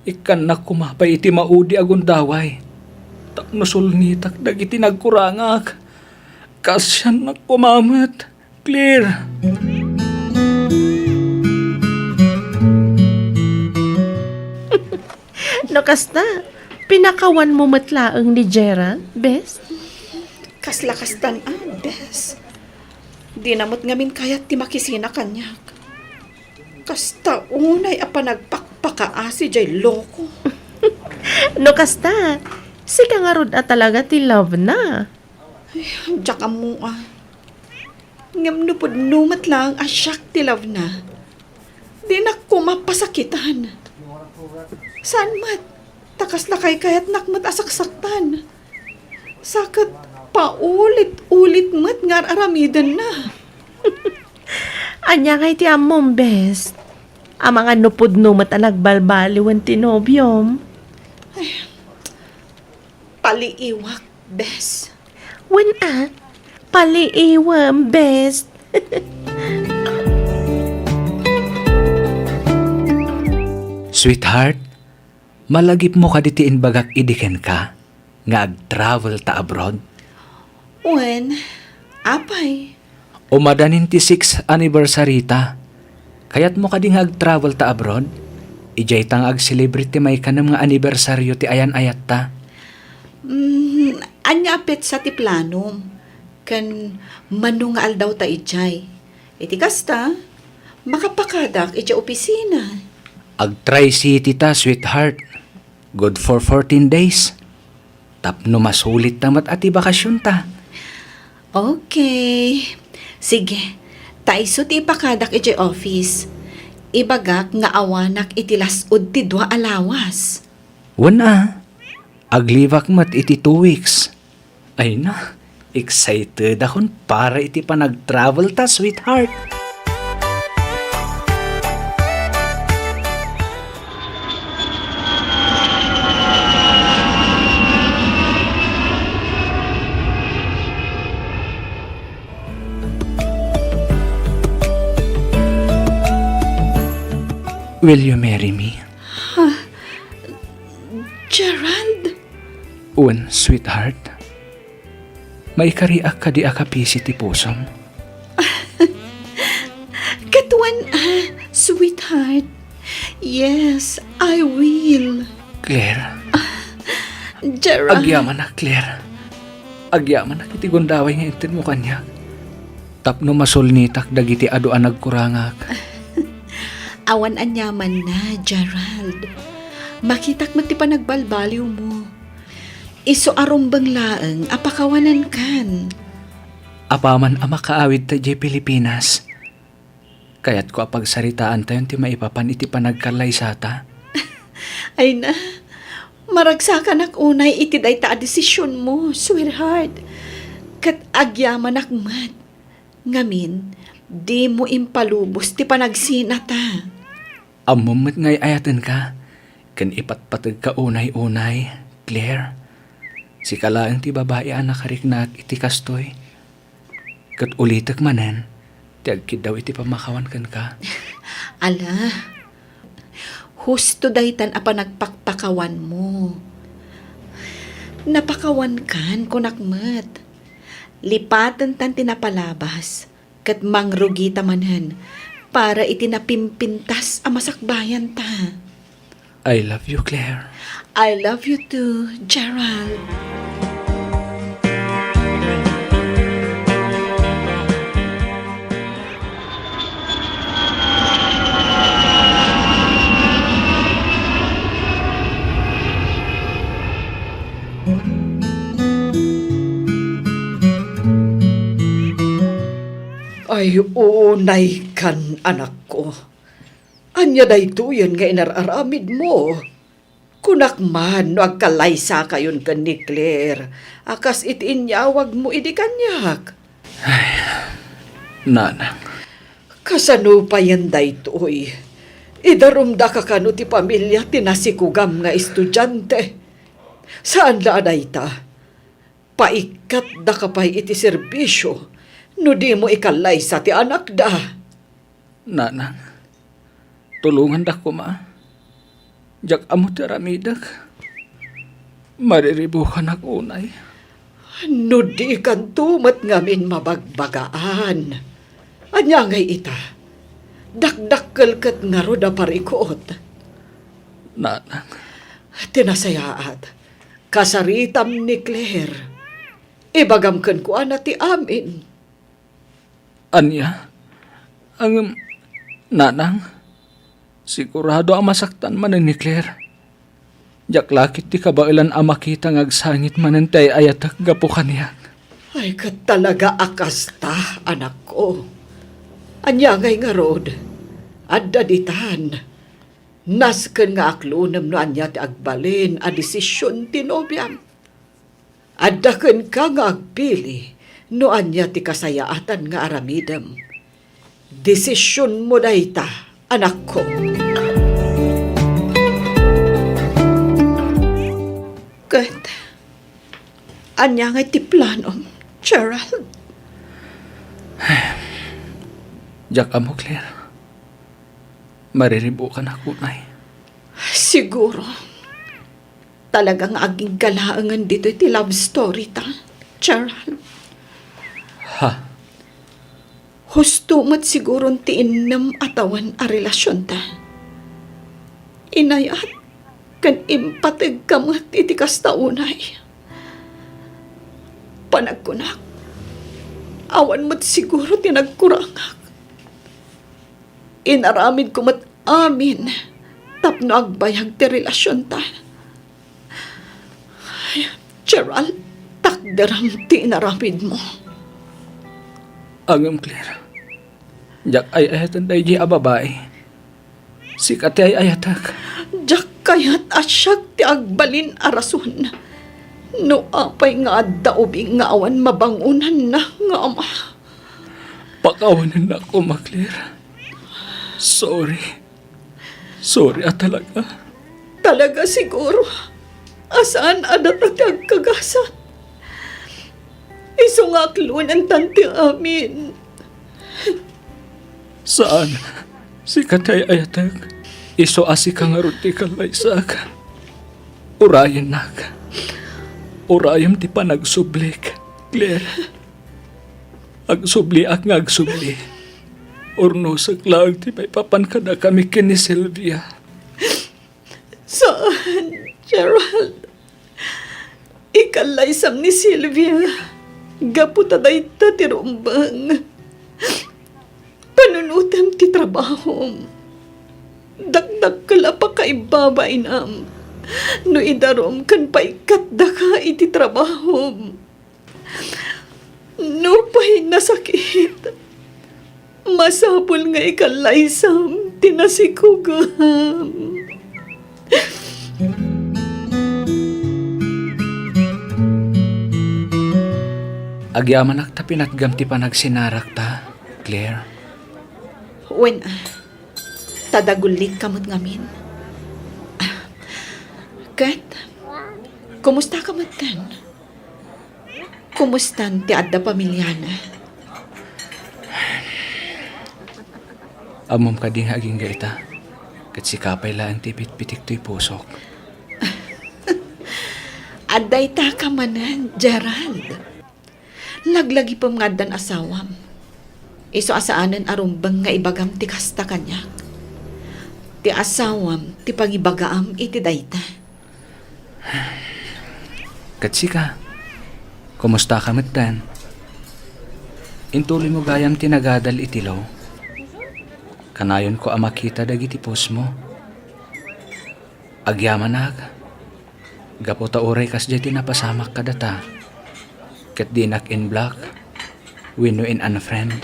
Ikkannak koma pay iti maudi a gundaway tapno sulnitak dagiti nagkurangak. Kaasiannak koma met. Claire. No kasta, pinakawanmo met laeng ni Gerald, bes? Kasla kastan a, bes. Dina met ngamin kayat ti makisina kaniak. Kasta unay a panagpakpakaasi jay loko. No kasta, sika ngarud a talaga ti love na. Ay, diak ammo a. Ngem no pudno met laeng a siak ti love na, dinak koma pasakitan. Saan met, ta kasla kaykayatnak met a saksaktan. Sa ket paulit-ulit met nga ar-aramidenna. Ania ngay ti ammom, bes? Amangan no pudno met a nagbalbaliwen ti nobiom. Ay, paliiwak, bes. Wen a, paliiwem, bes. Sweetheart, malagipmo kadi ti imbagak idi kenka nga ag-travel ta abroad? Wen, apay? Umadanin ti sixth anniversary ta. Kayatmo kadi nga ag-travel ta abroad? Idiay ta nga ag-celebrate ti maikanem nga anibersario ti ayan-ayatta. Mm, ania a petsa ti planom? Ken mano nga aldaw ta idiay? Iti kasta, makapakadak idiay opisina. Ag-Tri-City ta, sweetheart. Good for fourteen days. Tapno masulit ta met a ti bakasionta. Okay. Sige, ta isu ti ipakadak idiay office. Ibagak nga awanak iti las-ud ti dua a lawas. Wen a, aglibak met iti two weeks. Ay na, excited akon para iti panag-travel ta, sweetheart. Will you marry me? Gerald? Wen, sweetheart. Maikariak kadi a kapisi ti pusom? Ket wen a, sweetheart. Yes, I will. Claire. Gerald. Agyamanak, Claire. Agyamanak iti gundaway nga intedmo kaniak. Tapno masulnitak dagiti adu a nagkurangak. Awan aniamanna, Gerald. Makitak met ti panagbalbaliwmo. Isu a rumbeng laeng a pakawanenkan. Apaman a makaawidta idiay Pilipinas, kayatko a pagsaritaantayon ti maipapan iti panagkallaysata. Ay na, maragsakanak unay iti dayta a desisionmo, sweetheart. Ket agyamanak met. Ngamin, dimo impalubos ti panagsinata. Ammom met nga ay-ayatenka, ken ipatpategka unay-unay, Claire. Sika laeng ti babai a nakariknaak iti kastoy. Ket ulitek manen ti agkiddaw iti pammakawan kenka. Ala, husto daytan a panagpakpakawanmo. Napakawankan, kunak met. Lipatentan ti napalabas, ket mangrugita manen para iti napimpintas a masakbayanta. I love you, Claire. I love you too, Gerald. Ay, unaykan, anakko. Ania daytoyen nga inar-aramidmo? Kunak man no agkallaysakayon ken ni Claire a kas iti inyawagmo idi kaniak. Ay, nanang. Kasano payen daytoy? Idarumdaka kano ti pamilia ti nasikugam nga estudiante? Saan la a dayta? Paikkatdaka pay iti serbisio no dimo ikallaysa ti anakda. Nanang, tulongandak koma. Diak ammo ti aramidek. Mariribukanak unay. No dikanto met ngamin mabagbagaan, ania ngay ita? Dakdakkel ket ngarud a parikut. Nanang. Ti nasayaat, kasaritam ni Claire. Ibagam kenkuana ti amin. Ania? Ngem, nanang, sigurado a masaktan manen ni Claire. Diak la ket ti kabaelan a makita nga agsangit manen ti ay-ayatek gapu kaniak. Ay, ket talaga a kasta, anakko. Ania ngay ngarud? Adda ditan. Nasken nga aklonem no ania ti agbalin a desision ti nobiam. Adda kenka nga agpili no ania ti kasayaatan nga aramidem. Desisionmo dayta, anakko. Ket ania ngay ti planom, Gerald? Diak ammo, Claire. Mariribukanak unay. Siguro, talaga nga agingga laengen ditoy ti love story ta, Gerald. Ha? Husto met siguron ti innem a tawen a relasionta. Inayat ken impategka met iti kasta unay. Panagkunak, awan met siguro ti nagkurangak. Inaramidko met amin tapno agbayag ti relasionta. Ay, Gerald, takderam ti inaramidmo. Ngem, Claire, diak ay-ayaten daydi a babai. Sika ti ay-ayatek. Diak kayat a siak ti agbalin a rason no apay nga adda ubing nga awan mabangonanna nga ama. Pakawanennak koma, Claire. Sorry. Sorry a talaga. Talaga siguro a saan a data ti agkagasat. Isu nga aklonentan ti amin. Saan. Sika ti ay-ayatek. Isu a sika ngarud ti kallaysak. Urayennak. Urayem ti panagsublik, Claire. Agsubliak nga agsubli. Urnosek laeng ti maipapan kadakami ken ni Sylvia. Saan, Gerald. Ikallaysam ni Sylvia gapu ta dayta ti rumbeng. Panunotem ti trabahom. Dakdakkel a pakaibabainam no idarum ken paikkatdaka iti trabahom. Nupay nasakit, masapul nga ikallaysam ti nasikugam. Agyamanak ta pinatgam ti panagsinarakta, Claire. Wen, ta dagullikka met ngamin. Ket, kumustaka metten? Kumustan ti adda pamiliana? Ammom kadi nga agingga ita, ket sika pay laeng ti ipitpitik toy pusok. Adda ita ka manen, Gerald. Laglagipem nga addan asawam. Isu a saanen a rumbeng nga ibagam ti kasta kaniak. Ti asawam ti pangibagaam iti dayta. Ket sika, kumustaka metten? Intuloymo gayam ti nagadal iti law. Kanayonko a makita dagiti postmo. Agyamanak, gapu ta uray kasdiay ti napasamak kadata, ket dinak in-block wenno in-unfriend.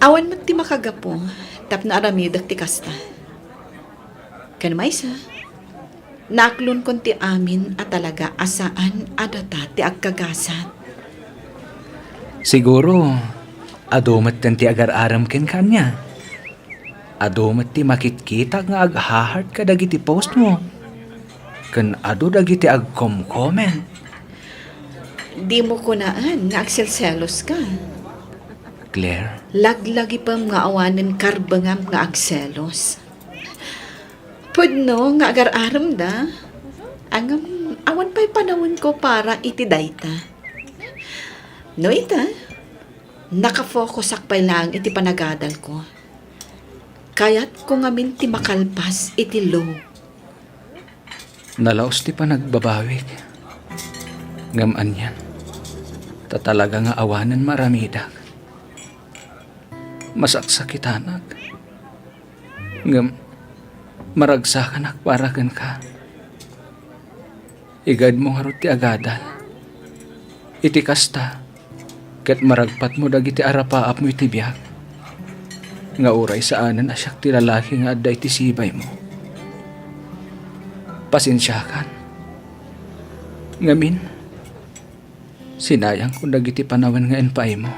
Awan met ti makagapu tapno aramidek ti kasta. Ken maysa, naaklonkon ti amin a talaga a saan a data ti agkagasat. Siguro, adu metten ti agar-arem kenka ania? Adu met ti makitkitak nga agha-heart kadagiti postmo. Ken adu dagiti agkom-comment. Dimo kunaen nga agselseloska. Claire? Laglagipem nga awanen karbengam nga agselos. Pudno nga agar-aremda, ngem awan pay panawenko para iti dayta. No ita, nakafokusak pay laeng iti panagadalko. Kayatko ngamin ti makalpas iti law. Nalaos ti panagbabawik. Ngem anian, ta talaga nga awanen maaramidak. Masaksakitanak. Ngem maragsakanak para kenka. Igaedmo ngarud ti agadal. Iti kasta, ket maragpatmo dagiti arapaapmo iti biag, nga uray saanen a siak ti lalaki nga adda iti sibaymo. Pasensiakan. Ngamin, sinayangko dagiti panawen nga impaaymo.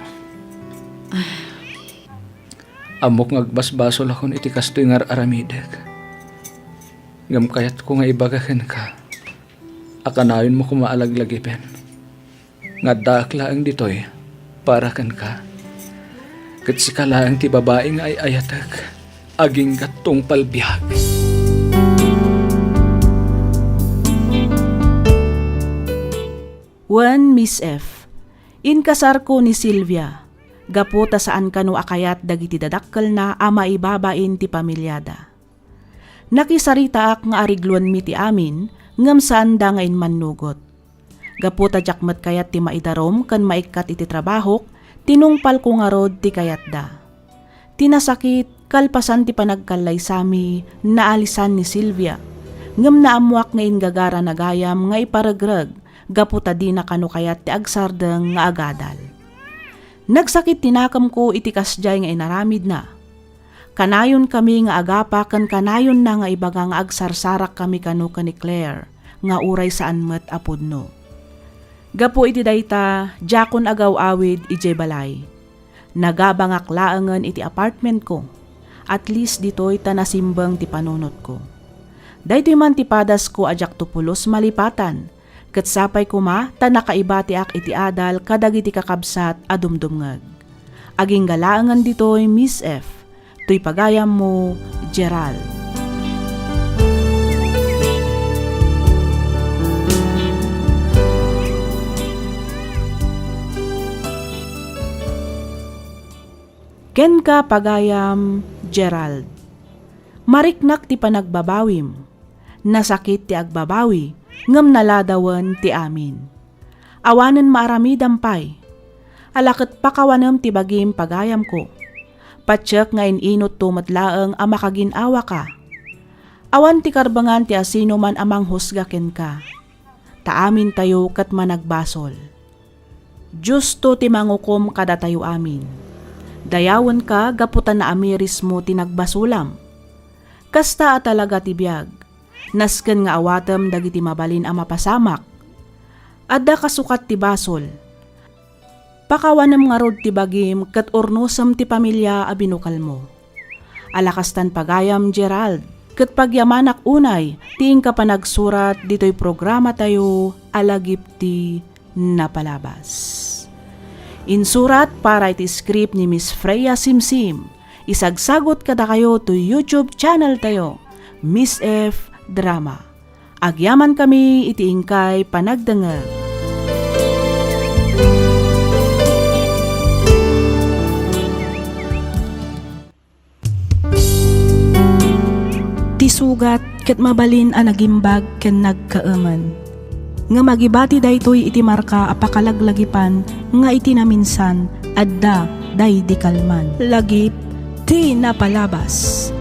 Ammok nga agbasbasolakon iti kastoy nga ar-aramidek. Ngem kayatko nga ibaga kenka a kanayonmo koma a laglagipen nga addaak laeng ditoy para kenka. Ket sika laeng ti babai nga ay-ayatek. agingga tungpal biag. Wen, Miss F, inkasarko ni Silvia, gapu ta saan kano a kayat dagiti dadakkelna a maibabain ti pamiliada. Nakisaritaak nga arigloenmi ti amin, ngem saanda nga immannugot. Gapu ta diak met kayat ti maidarum ken maikkat iti trabahok, tinungpalko ngarud ti kayatda. Ti nasakit, kalpasan ti panagkallaysami, naalisan ni Silvia, ngem naammoak nga inggagarana gayam nga iparegreg gapu ta dina kano kayat ti agsardeng nga agadal. Nagsakit ti nakemko iti kasdiay nga inaramidna. Kanayonkami nga agapa ken kanayonna nga ibaga nga agsarsarakkami kano ken ni Claire nga uray saan met a pudno. Gapu iti dayta, diakon agaw-awid idiay balay. Nagabangak laengen iti apartmentko. At least ditoy ta nasimbeng ti panunotko. Daytoy man ti padasko a diakto pulos malipatan, ket sapay koma ta nakaibatiak iti adal kadagiti kakabsat a dumdumngeg. Agingga laengen ditoy, Miss F, toy pagayammo, Gerald. Kenka, pagayam, Gerald. Mariknak ti panagbabawim. Nasakit ti agbabawi, ngem naladawen ti amin. Awanen maaramidam pay. Ala ket pakawanem ti bagim, pagayamko. Patiek nga in-inutto met laeng a makagin-awaka. Awan ti karbengan ti asinoman a manghusga kenka. Ta amintayo ket managbasol. Diosto ti mangukom kadatayo amin. Dayawenka gapu ta naamirismo ti nagbasolam. Kasta a talaga ti biag. Nasken nga awatem dagiti mabalin a mapasamak. Adda kasukat ti basol. Pakawanem ngarud ti bagim ket urnosem ti pamilia a binukelmo. Ala kastan pagayam, Gerald, ket pagyamanak unay ti inka panagsurat ditoy programatayo a Lagip ti Napalabas. Insurat para iti script ni Miss Freya Simsim, isagsagut kadakayo to YouTube channel tayo, Miss F Drama. Agyamankami iti inkay panagdengngeg. Ti sugat ket mabalin a nagimbag ken nagkaemen. Ngem agibati daytoy iti marka a pakalaglagipan nga iti naminsan adda daydi kalman. Lagip ti napalabas.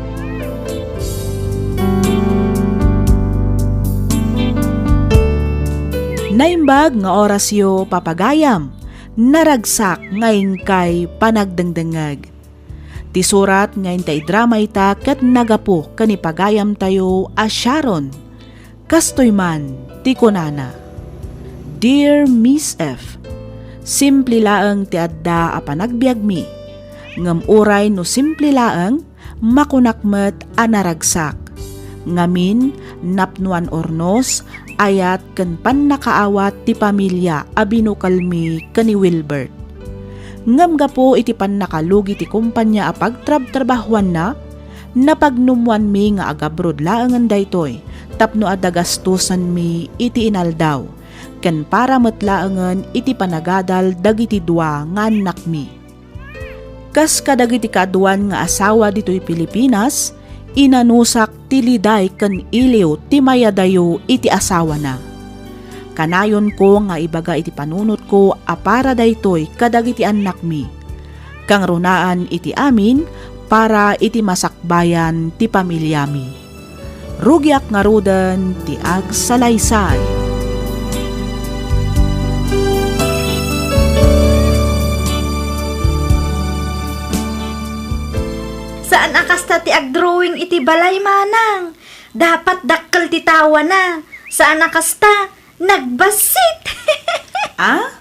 Naimbag nga orasyo, papagayam, naragsak nga inkay panagdengdengngeg. Ti surat nga inta idrama ita ket nagapu ken ni pagayamtayo a Sharon. Kastoy man ti kunana, "Dear Miss F, simple laeng ti adda a panagbiagmi, ngem uray no simple laeng, makunak met a naragsak. Ngamin, napnoan urnos, ayat ken pannakaawat ti pamilia a binukelmi ken ni Wilbert. Ngem gapu iti pannakalugi ti kompania a pagtrabtrabahuanna, napagnumoanmi nga agabrod laengen daytoy tapno adda gastosanmi iti inaldaw, ken para met laengen iti panagadal dagiti dua nga annakmi." Kas kadagiti kaaduan nga asawa ditoy Pilipinas, inanusak ti liday ken iliw ti mayadayo iti asawana. Kanayonko nga ibaga iti panunotko a para daytoy kadagiti annakmi. Kangrunaan iti amin para iti masakbayan ti pamiliami. Rugiak ngaruden ti agsalaysay. Saan a kasta ti agdrawing iti balay, manang. Dapat dakkel ti tawana. Saan a kasta, nagbassit. Ah?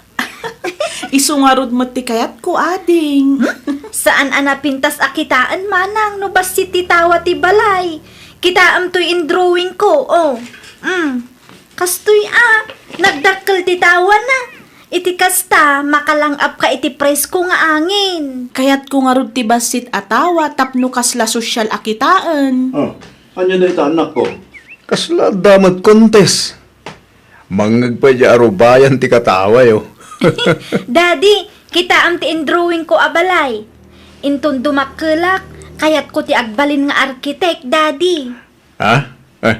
Isu ngarud met ti kayatko, ading. Hmm? Saan a napintas a kitaen, manang, no bassit ti tawa ti balay. Kitaem toy indrawingko, oh. Hmm. Kastoy a, nagdakkel ti tawana. Iti kasta, makalang-apka iti presko nga angin. Kayatko ngarud ti bassit a tawa tapno kasla sosyal a kitaen. Ah, ania dayta, annakko? Kasla adda met contest. Mangngeg pay diay arubayan ti katawayo. Daddy, kitaem ti indrawingko a balay. Inton dumakkelak, kayatko ti agbalin nga arkitek, Daddy. Ha? Eh,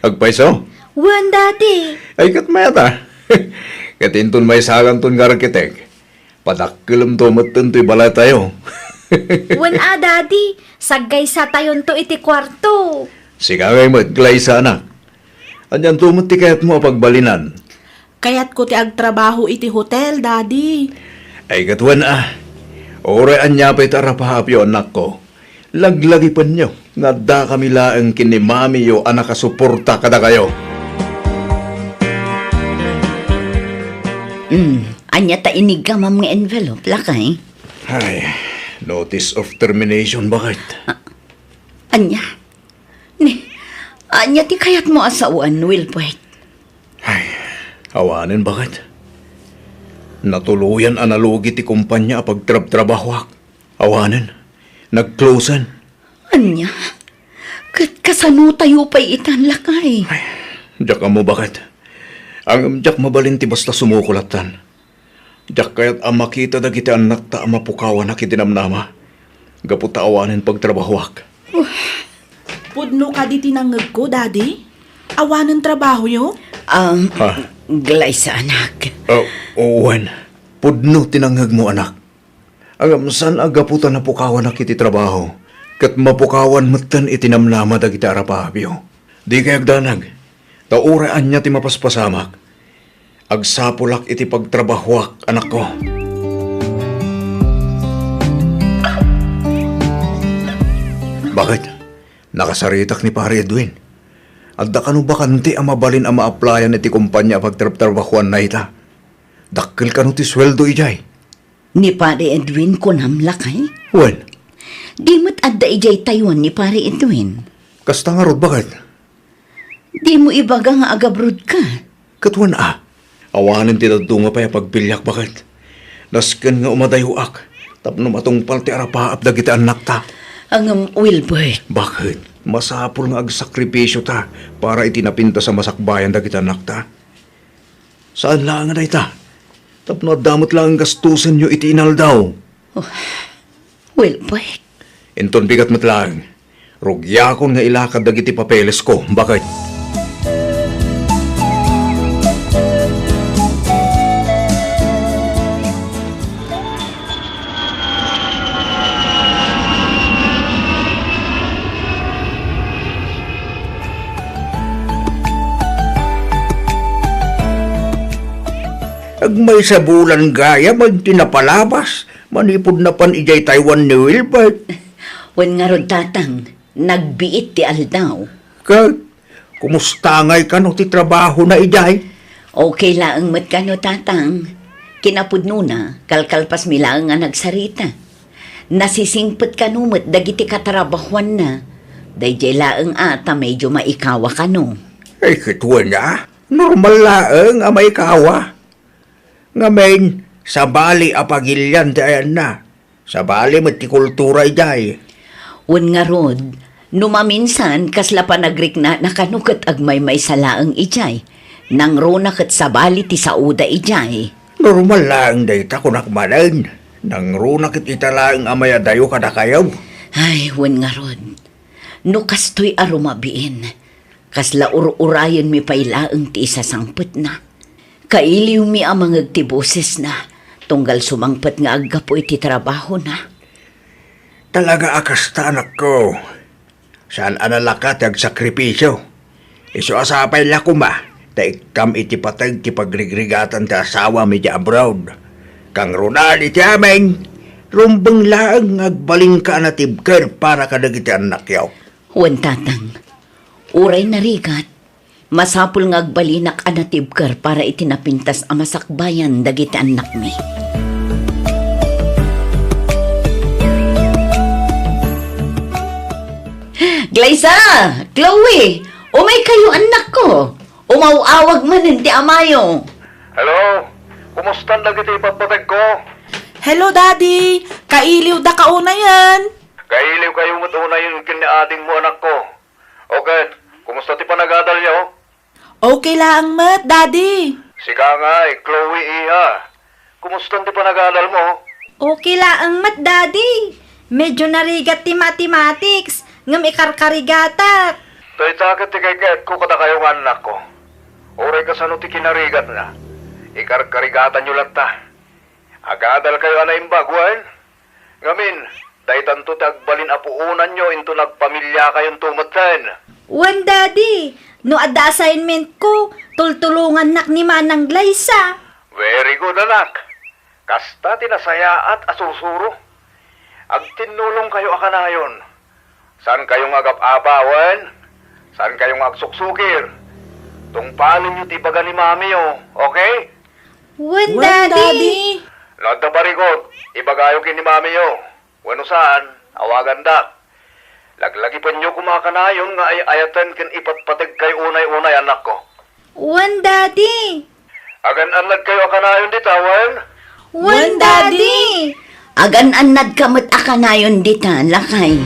agpayso? Wen, Daddy. Ay, ket mayat a. Ket inton maysakanton nga arkitek, padakkelemto metten toy balaytayo. Wen a, Daddy, saggaysatayonto iti kuarto. Sika ngay met, Glaysa, anak. Anianto met ti kayatmo a pagbalinan? Kayatko ti agtrabaho iti hotel, Daddy. Ay, ket wen a. Uray ania pay ti arapaapyo, annakko, laglagipenyo nga addakami laeng ken ni mamiyo a nakasuporta kadakayo. Hmm, ania ta iniggamam nga envelope, lakay? Ay, notice of termination, baket. Ah, ania? Ni, ania ti kayatmo a sawen, Wilbert? Ay, awanen, baket. Natuloyan a nalugi ti kompania a pagtrabtrabahoak. Awanen. Nag-closen. Ania? Ket kasanotayo pay itan, lakay? Ay, diak ammo, baket. Ngem diak mabalin ti basta sumukol lattan. Diak kayat a makita dagiti annakta a mapukawanak iti namnama, gapu ta awanen pagtrabahoak. Pudno kadi ti nangngegko, Daddy? Awanen trabahoyo? Um, Ha? Glaysa, anak. Ah, wen, pudno ti nangngegmo, anak. Ngem saan a gapu ta napukawanak iti trabaho, ket mapukawan metten iti namnama dagiti arapaapyo. Dikay agdanag, ta uray ania ti mapaspasamak, agsapulak iti pagtrabahoak, anakko. Baket? Nakasaritak ni Pare Edwin. Adda kano bakante a mabalin a ma-applyan iti kompania a pagtrabtrabahoanna ita? Dakkel kano ti sueldo idiay? Ni Pare Edwin kunam, lakay? Wen. Di met adda idiay Taiwan ni Pare Edwin? Kasta ngarud, baket? Dimo ibaga nga agabrodka? Ket wen a. Awanen ti dadduma pay a pagbiliak, baket. Nasken nga umadayoak tapno matungpal ti arapaap dagiti annakta. Ngem, Wilbert. Baket? Masapul nga agsakripisio ta para iti napintas a masakbayan dagiti annakta. Saan laeng a dayta, tapno adda met laeng gastosenyo iti inaldaw. Oh, Wilbert. Inton bigat met laeng, rugiakon nga ilakad dagiti papelesko, baket. Agmaysa bulan gayam ti napalabas manipud napan idiay Taiwan ni Wilbert. Wen ngarud, Tatang, nagbiit ti aldaw. Ket kumusta ngay kano ti trabahona idiay? Okay laeng met kano, Tatang. Kinapudnona, kalkalpasmi laeng a nagsarita. Nasisingpet kano met dagiti katrabahoanna. Daydiay laeng a ta medyo maikawa kano. Ay, ket wen a, normal laeng a maikawa. Ngamin, sabali a pagilian ti ayanna. Sabali met ti kultura idiay. Wen ngarud, no maminsan, kasla panagriknana kano ket agmaymaysa laeng idiay. Nangruna ket sabali ti saoda idiay. Normal laeng dayta, kunak manen. Nangruna ket ita laeng a mayadayo kadakayo. Ay, wen ngarud. No kastoy a rumabiin, kasla ur-urayenmi pay laeng ti isasangpetna. Kailiwmi a mangeg ti bosesna, tunggal sumangpet nga aggapu iti trabahona. Talaga a kasta, anakko. Saan a nalaka ti agsakripisio. Isu a sapay la koma ta ikkam iti pateg ti pagrigrigatam ti asawam idiay abroad. Kangrunaan iti amin, rumbeng laeng nga agbalinka a natibker para kadagiti annakyo. Wen, Tatang, uray narigat, masapul nga agbalinak a natibker para iti napintas a masakbayan dagiti annakmi. Glaysa! Chloe! Umaykayo, annakko! Umaw-awag manen ti amayo. Hello? Kumustan dagiti ipatpategko? Hello, Daddy! Kailiwdaka unayen! Kailiwkayo met unayen ken ni adingmo, anakko. O ket, kumusta ti panagadalyo? Okay laeng met, Daddy. Sika ngay, Chloe, iha. Kumustan ti panagadalmo? Okay laeng met, Daddy. Medyo narigat ti mathematics, ngem ikarkarigatak. Dayta ket ti kayatko kadakayo nga annakko. Uray kasano ti kinarigatna, ikarkarigatanyo latta. Agadalkayo a naimbag, wen? Ngamin, daytanto ti agbalin a puonanyo inton agpamiliakayonto metten. Wen, Daddy, no adda assignment ko, tultulongannak ni Manang Glaysa. Very good, anak. Kasta ti nasayaat a sursuro. Agtinnulongkayo a kanayon. Saankayo nga agap-apa, wen? Saankayo nga agsuksukir. Tungpalenyo ti ibaga ni Mamiyo, okay? Wen, Wen, Daddy. Daddy. No adda parikut, ibagayo ken ni Mamiyo. Wenno saan, awagandak. Laglagipenyo koma a kanayon nga ay-ayaten ken ipatpategkayo unay-unay, anakko. Wen, Daddy. Agan-annadkayo a kanayon dita, wen? Wen, Daddy. Agan-annadka met a kanayon dita, lakay.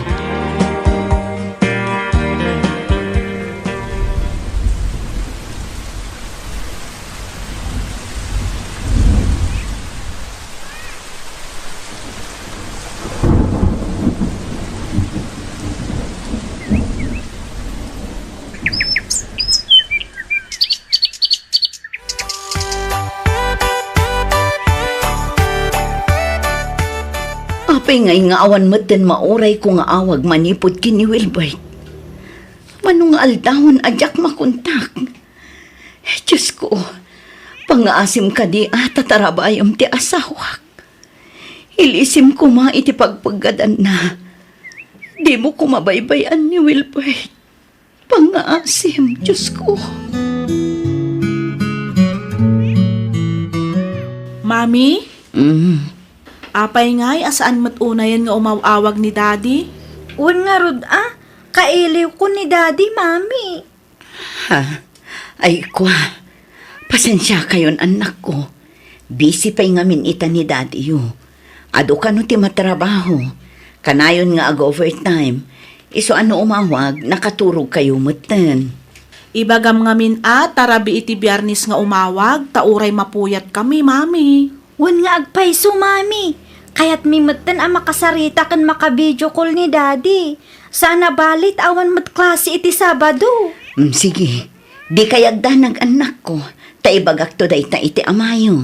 Apay ngay nga awan metten maurayko nga awag manipud ken ni Wilbert? Mano nga aldawen a diak makontak? Diosko, pangngaasim kadi a tatarabayem ti asawak. Ilisim koma iti pagpeggadanna. Dimo koma baybay-an ni Wilbert. Pangngaasim, Diosko. Mami? Mm. Apay ngay a saan met unayen nga umaw-awag ni Daddy? Wen ngarud a, kailiwko ni Daddy, Mami. Ha? Ay, kua. Pasensiakayon, annakko. Busy pay ngamin ita ni Daddy-yo. Adu kano ti matrabaho. Kanayon nga ag-overtime. Isu a no umawag, nakaturogkayo metten. Ibagam ngamin a, tarabi iti Biyernes nga umawag, ta uray mapuyatkami, Mami. Wen nga agpayso, Mami. Kayatmi metten a makasarita ken maka-video call ni Daddy. Saan a bali ta awan met klase iti Sabado. Mm, sige. Dikay agdanag, annakko, ta ibagakto dayta iti amayo.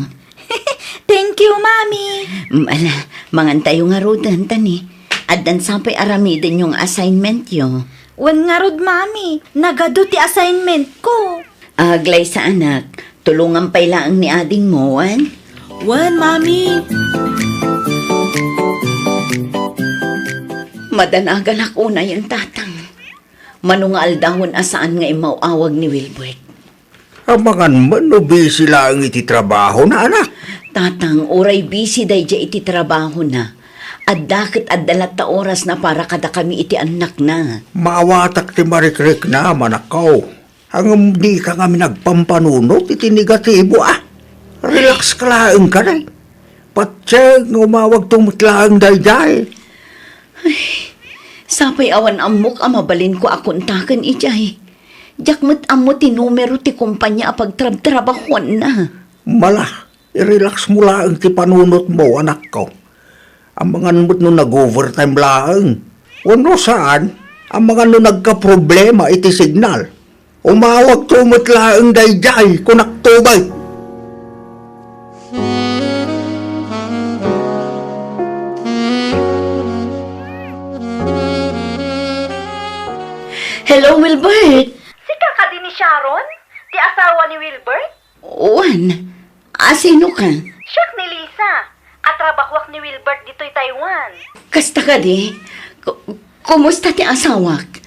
Thank you, Mami. Mm, ala, mangantayo ngaruden, ta ni, addan sapay aramidenyo nga assignmentyo. Wen ngarud, Mami, nagadu ti assignmentko. Ah, Glaysa, anak, tulongam pay laeng ni adingmo, wen? Wen, Mami. Madanaganak unayen, Tatang. Mano nga aldawen a saan nga immaw-awag ni Wilbert? Amangan met no busy laeng iti trabahona, anak. Tatang, uray busy daydiay iti trabahona, adda ket adda latta orasna para kadakami iti annakna. Maawatak ti marikriknam, anakko. Ngem dika ngamin agpampanunot iti negatibo, a. Relax ka laeng kadi. Patse nga umawagto met laeng daydiay. Ay, sapay awan ammok a mabalinko a kontaken idiay. Diak met ammo ti numero ti kompania a pagtrabtrabahuanna. Mala, i-relax mo laeng ti panunotmo, anakko. Amangan met no nag-overtime laeng. Wenno saan, amangan no nagkaproblema iti signal. Umawagto met laeng daydiay, kunakto bay. Hello, Wilbert. Sika kadi ni Sharon, ti asawa ni Wilbert? Wen, a sino ka? Siak ni Lisa. Katrabahuak ni Wilbert ditoy Taiwan. Kasta kadi? Ku-, kumusta ti asawak?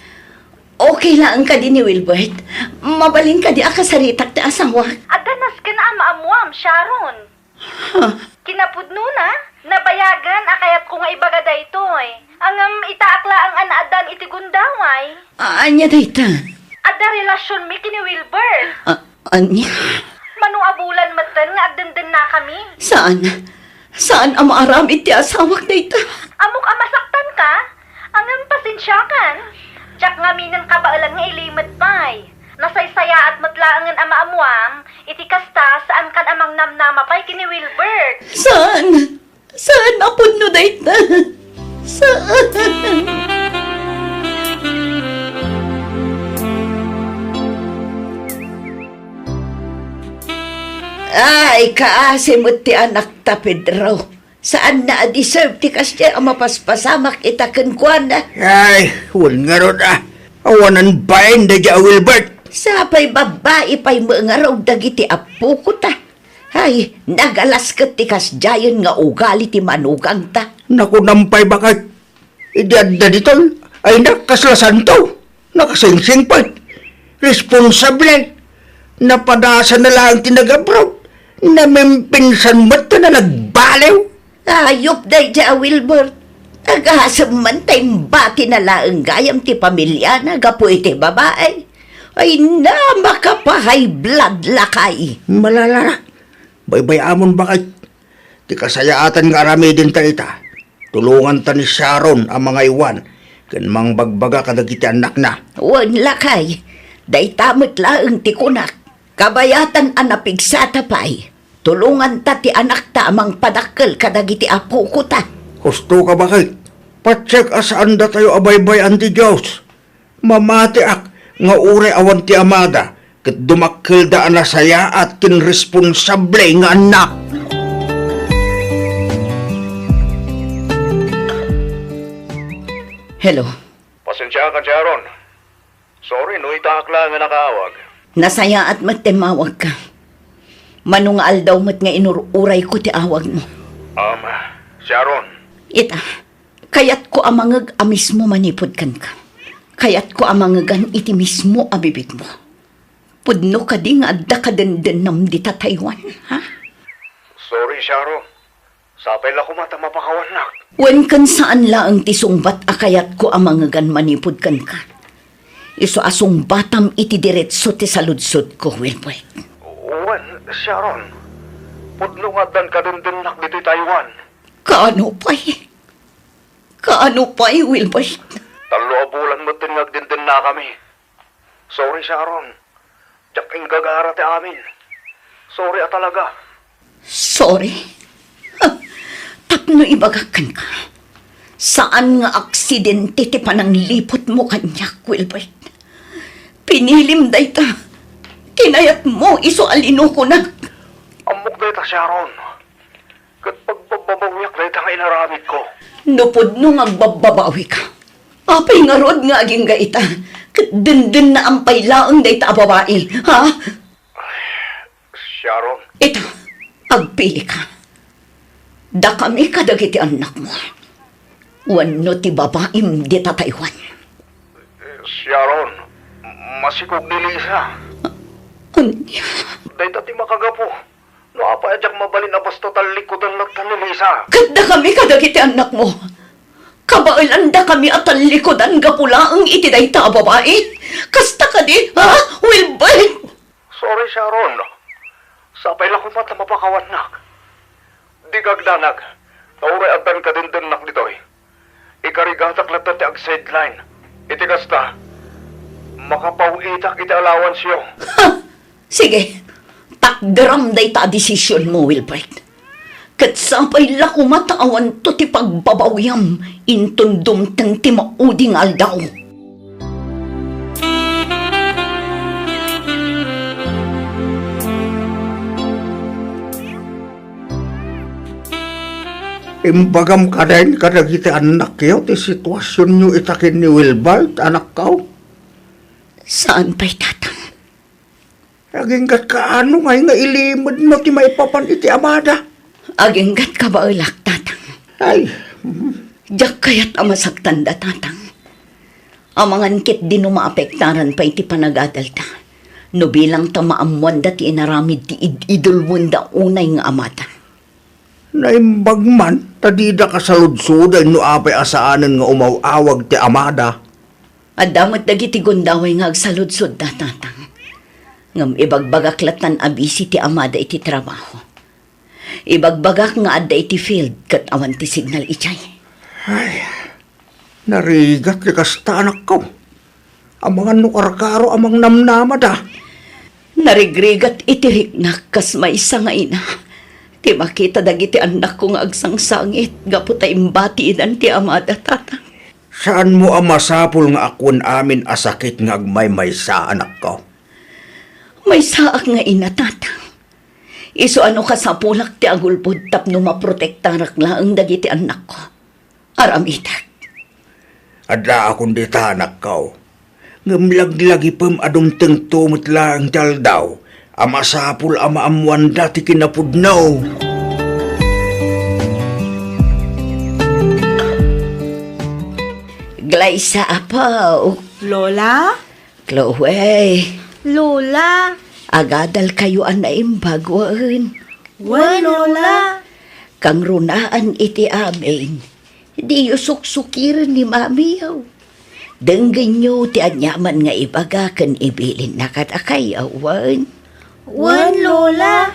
Okay laeng kadi ni Wilbert? Mabalin kadi a kasaritak ti asawak? Adda nasken a maammuam, Sharon. Huh? Kinapudnona, nabayagen a kayatko nga ibaga daytoy. Ngem itaak laeng a naaddan iti gundaway. A-, ania dayta? Adda relasionmi ken ni Wilbert. A-, ania? Mano a bulan metten nga agdendennakami. Saan? Saan a maaramid ti asawak dayta? Ammok a masaktanka? Ngem pasensiakan. Diak ngamin kabaelan nga ilimed pay. Nasaysayaat met laengen a maammuam, iti kasta, saankan a mangnamnama pay ken ni Wilbert. Saan? Saan a pudno dayta? Saan? Ay, kaasi met ti anakta, Pedro. Saanna a deserve ti kasdiay a mapaspasamak ita kenkuana. Ay, wen ngarud a. Awanan bain daydiay a Wilbert. Sapay babbai pay met ngarud dagiti appokota. Ay, nagalas ket ti kasdiayen nga ugali ti manugangta. Nakunam pay, baket. Idi adda ditoy, ay nakasla santo. Nakasingsingpet. Responsable. Napadasana laeng ti nag-abroad. Namimpinsan met ta nagbaliw. Ayup daydiay a Wilbert. Agasem man ta imbatina laeng gayam ti pamiliana gapu iti babai. Ay na, makapa-high blood, lakay. Malala. Baybay-amon, baket. Ti kasayaatan nga aramidenta ita, tulonganta ni Sharon a mangaywan ken mangbagbaga kadagiti annakna. Wen, lakay, dayta met laeng ti kunak. Kabayatan a napigsata pay, tulonganta ti anakta a mangpadakkel kadagiti appokota. Husto ka, baket. Patiek a saan datayo a baybay-an ti Dios. Mamatiak nga uray awan ti amada ket dumakkelda a nasayaat ken responsable nga annak. Hello. Pasensiakan, Sharon. Sorry no itaak laeng a nakaawag. Nasayaat met ti immawagka. Mano nga aldaw met nga inur-urayko ti awagmo. Um, Sharon. Ita, kayatko a mangeg a mismo manipud kenka. Kayatko a mangegan iti mismo a bibigmo. Pudno kadi nga adda kadendennam dita Taiwan, ha? Sorry, Sharon. Sapay la koma ta mapakawannak. Wen, ken saan laeng ti sungbat a kayatko a mangegan manipud kenka. Isu a sungbatam iti diretso ti saludsodko, Wilbert. Wen, Sharon. Pudno nga addan kadendennak ditoy Taiwan. Kaano pay? Kaano pay, Wilbert? Tallo a bulan metten nga agdendennakami. Sorry, Sharon. Diak inggagara ti amin. Sorry a talaga. Sorry? Tapno ibagak kenka, saan nga aksidente ti panangliputmo kaniak, Wilbert. Pinilim dayta. Kinayatmo isu a linukonak. Ammok dayta, Sharon. Ket pagbababawiak dayta nga inaramidko. No pudno nga agbabbabawika, apay ngarud nga agingga ita? Ket dendennaam pay laeng dayta a babai, ha? Sharon. Ita, agpilika. Dakami kadagiti annakmo wenno ti babaim dita Taiwan? Sharon, masikog ni Lisa. Ania? Dayta ti makagapu. No apay a diak mabalin a basta tallikudan latta ni Lisa? Ket dakami kadagiti annakmo, kabaelandakami a tallikudan gapu laeng iti dayta a babai? Kasta kadi, ha, Wilbert? Sorry, Sharon. Sapay la koma ta mapakawannak. Dika agdanag. Ta uray addan kadendennak ditoy, ikarigatak latta ti ag-sideline. Iti kasta, makapaw-itak iti allowanceyo. Ha! Sige, takderam dayta a desisionmo, Wilbert. Ket sapay la koma ta awanto ti pagbabawiam inton dumteng ti maudi nga aldaw. Imbagam kadin kadagiti annakyo ti situasionyo ita ken ni Wilbert, anakko? Saan pay, Tatang? Aginggatka ano ngay nga ilimedmo ti maipapan iti amada? Aginggat kabaelak, Tatang. Ay, mhm. Diak kayat a masaktanda, Tatang. Amangan ketdi no maapektaran pay ti panagadalda. No bilang ta maammoanda ti inaramid ti id-idulwenda unay nga amada. Naimbag man ta dida kasaludsoden no apay a saanen nga umaw-awag ti amada. Adda met dagiti gundaway nga agsaludsodda, Tatang. Ngem ibagbagak lattan a busy ti amada iti trabaho. Ibagbagak nga adda iti field ket awan ti signal idiay. Ay, narigat ti kasta, anakko. Amangan no karkaro a mangnamnamada. Narigrigat iti riknak kas maysa nga ina ti makita dagiti annakko nga agsangsangit gapu ta imbatiidan ti amada, Tatang. Saanmo a masapul nga akoen amin a sakit nga agmaymaysa, anakko? Maysaak nga ina, Tatang. Isu a no kasapulak ti agulbod tapno maprotektarak laeng dagiti annakko. Aramidek. Addaakon dita, anakko. Ngem laglagipem a dumtengto met laeng ti aldaw a masapul a maammoanda ti kinapudno. Glaysa, Apo. Lola? Chloe. Lola. Agadalkayo a naimbag, wen? Wen, Lola. Kangrunaan iti amin. Diyo suksukiren ni Mamiyo. Denggenyo ti aniaman nga ibaga ken ibilinna kadakayo, wen? Wen, Lola.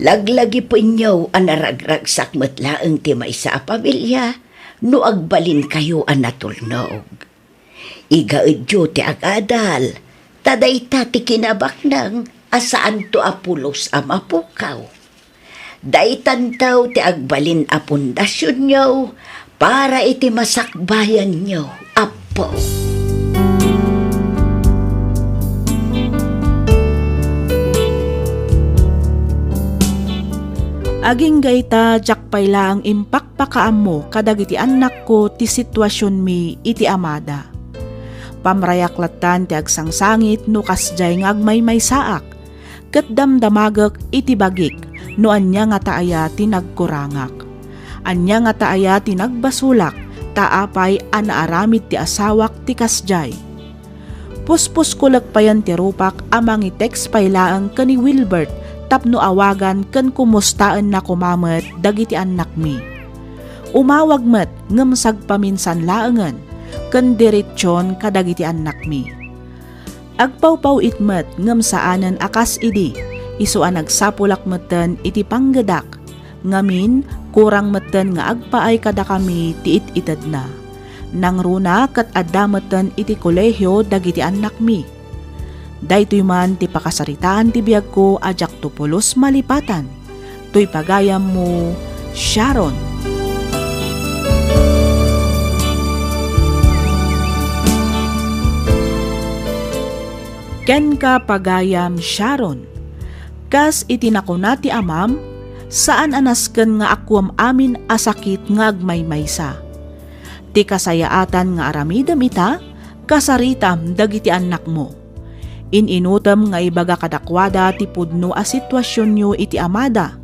Laglagipenyo a naragragsak met laeng ti maysa a pamilia no agbalinkayo a natulnog. Igaedyo ti agadal, ta dayta ti kinabaknang a saanto a pulos a mapukaw. Daytanto ti agbalin a pundasionyo para iti masakbayanyo, Apo. Agingga ita, diak pay laeng impakpakaammo kadagiti annakko ti situasionmi iti amada. Pamrayak lattan ti agsangsangit no kasdiay nga agmaymaysaak, ket damdamagek iti bagik no ania ngata aya ti nagkurangak. Ania ngata aya ti nagbasolak, ta apay a naaramid ti asawak ti kasdiay. Puspuskol payen ti rupak a mangi-text pay laeng ken ni Wilbert tapno awagan ken kumustaenna koma met dagiti annakmi. Umawag met ngem sagpaminsan laengen ken diretsion kadagiti annakmi. Agpawpaw-it met ngem saanen a kas idi, isu a nagsapulak metten iti panggedak. Ngamin, kurang metten nga agpaay kadakami ti it-itedna. Nangruna ket adda metten iti kolehio dagiti annakmi. Daytoy man ti pakasaritaan ti biagko a diakto pulos malipatan. Toy pagayammo, Sharon. Kenka, pagayam Sharon, kas iti nakuna ti amam, saan a nasken nga akuem amin a sakit nga agmaymaysa. Ti kasayaatan nga aramidem ita, kasaritam dagiti annakmo. In-inutem nga ibaga kadakuada ti pudno a situasionyo iti amada.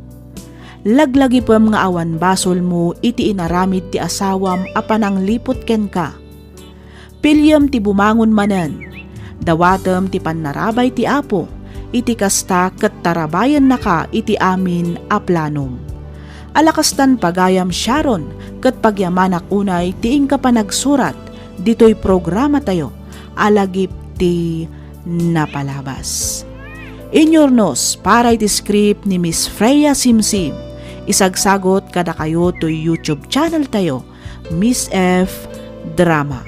Laglagipem nga awan basolmo iti inaramid ti asawam a panangliput kenka. Piliem ti bumangon manen. Dawatem ti pannarabay ti Apo, iti kasta ket tarabayennaka iti amin a planom. Ala kastan pagayam Sharon, ket pagyamanak unay ti inka panagsurat ditoy programatayo a lagip ti napalabas. Inyurnos para iti script ni Miss Freya Simsim. Isagsagot kadakayo toy YouTube channel tayo, Miss F Drama.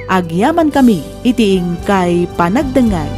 Agyamankami iti inkay panagdengngeg.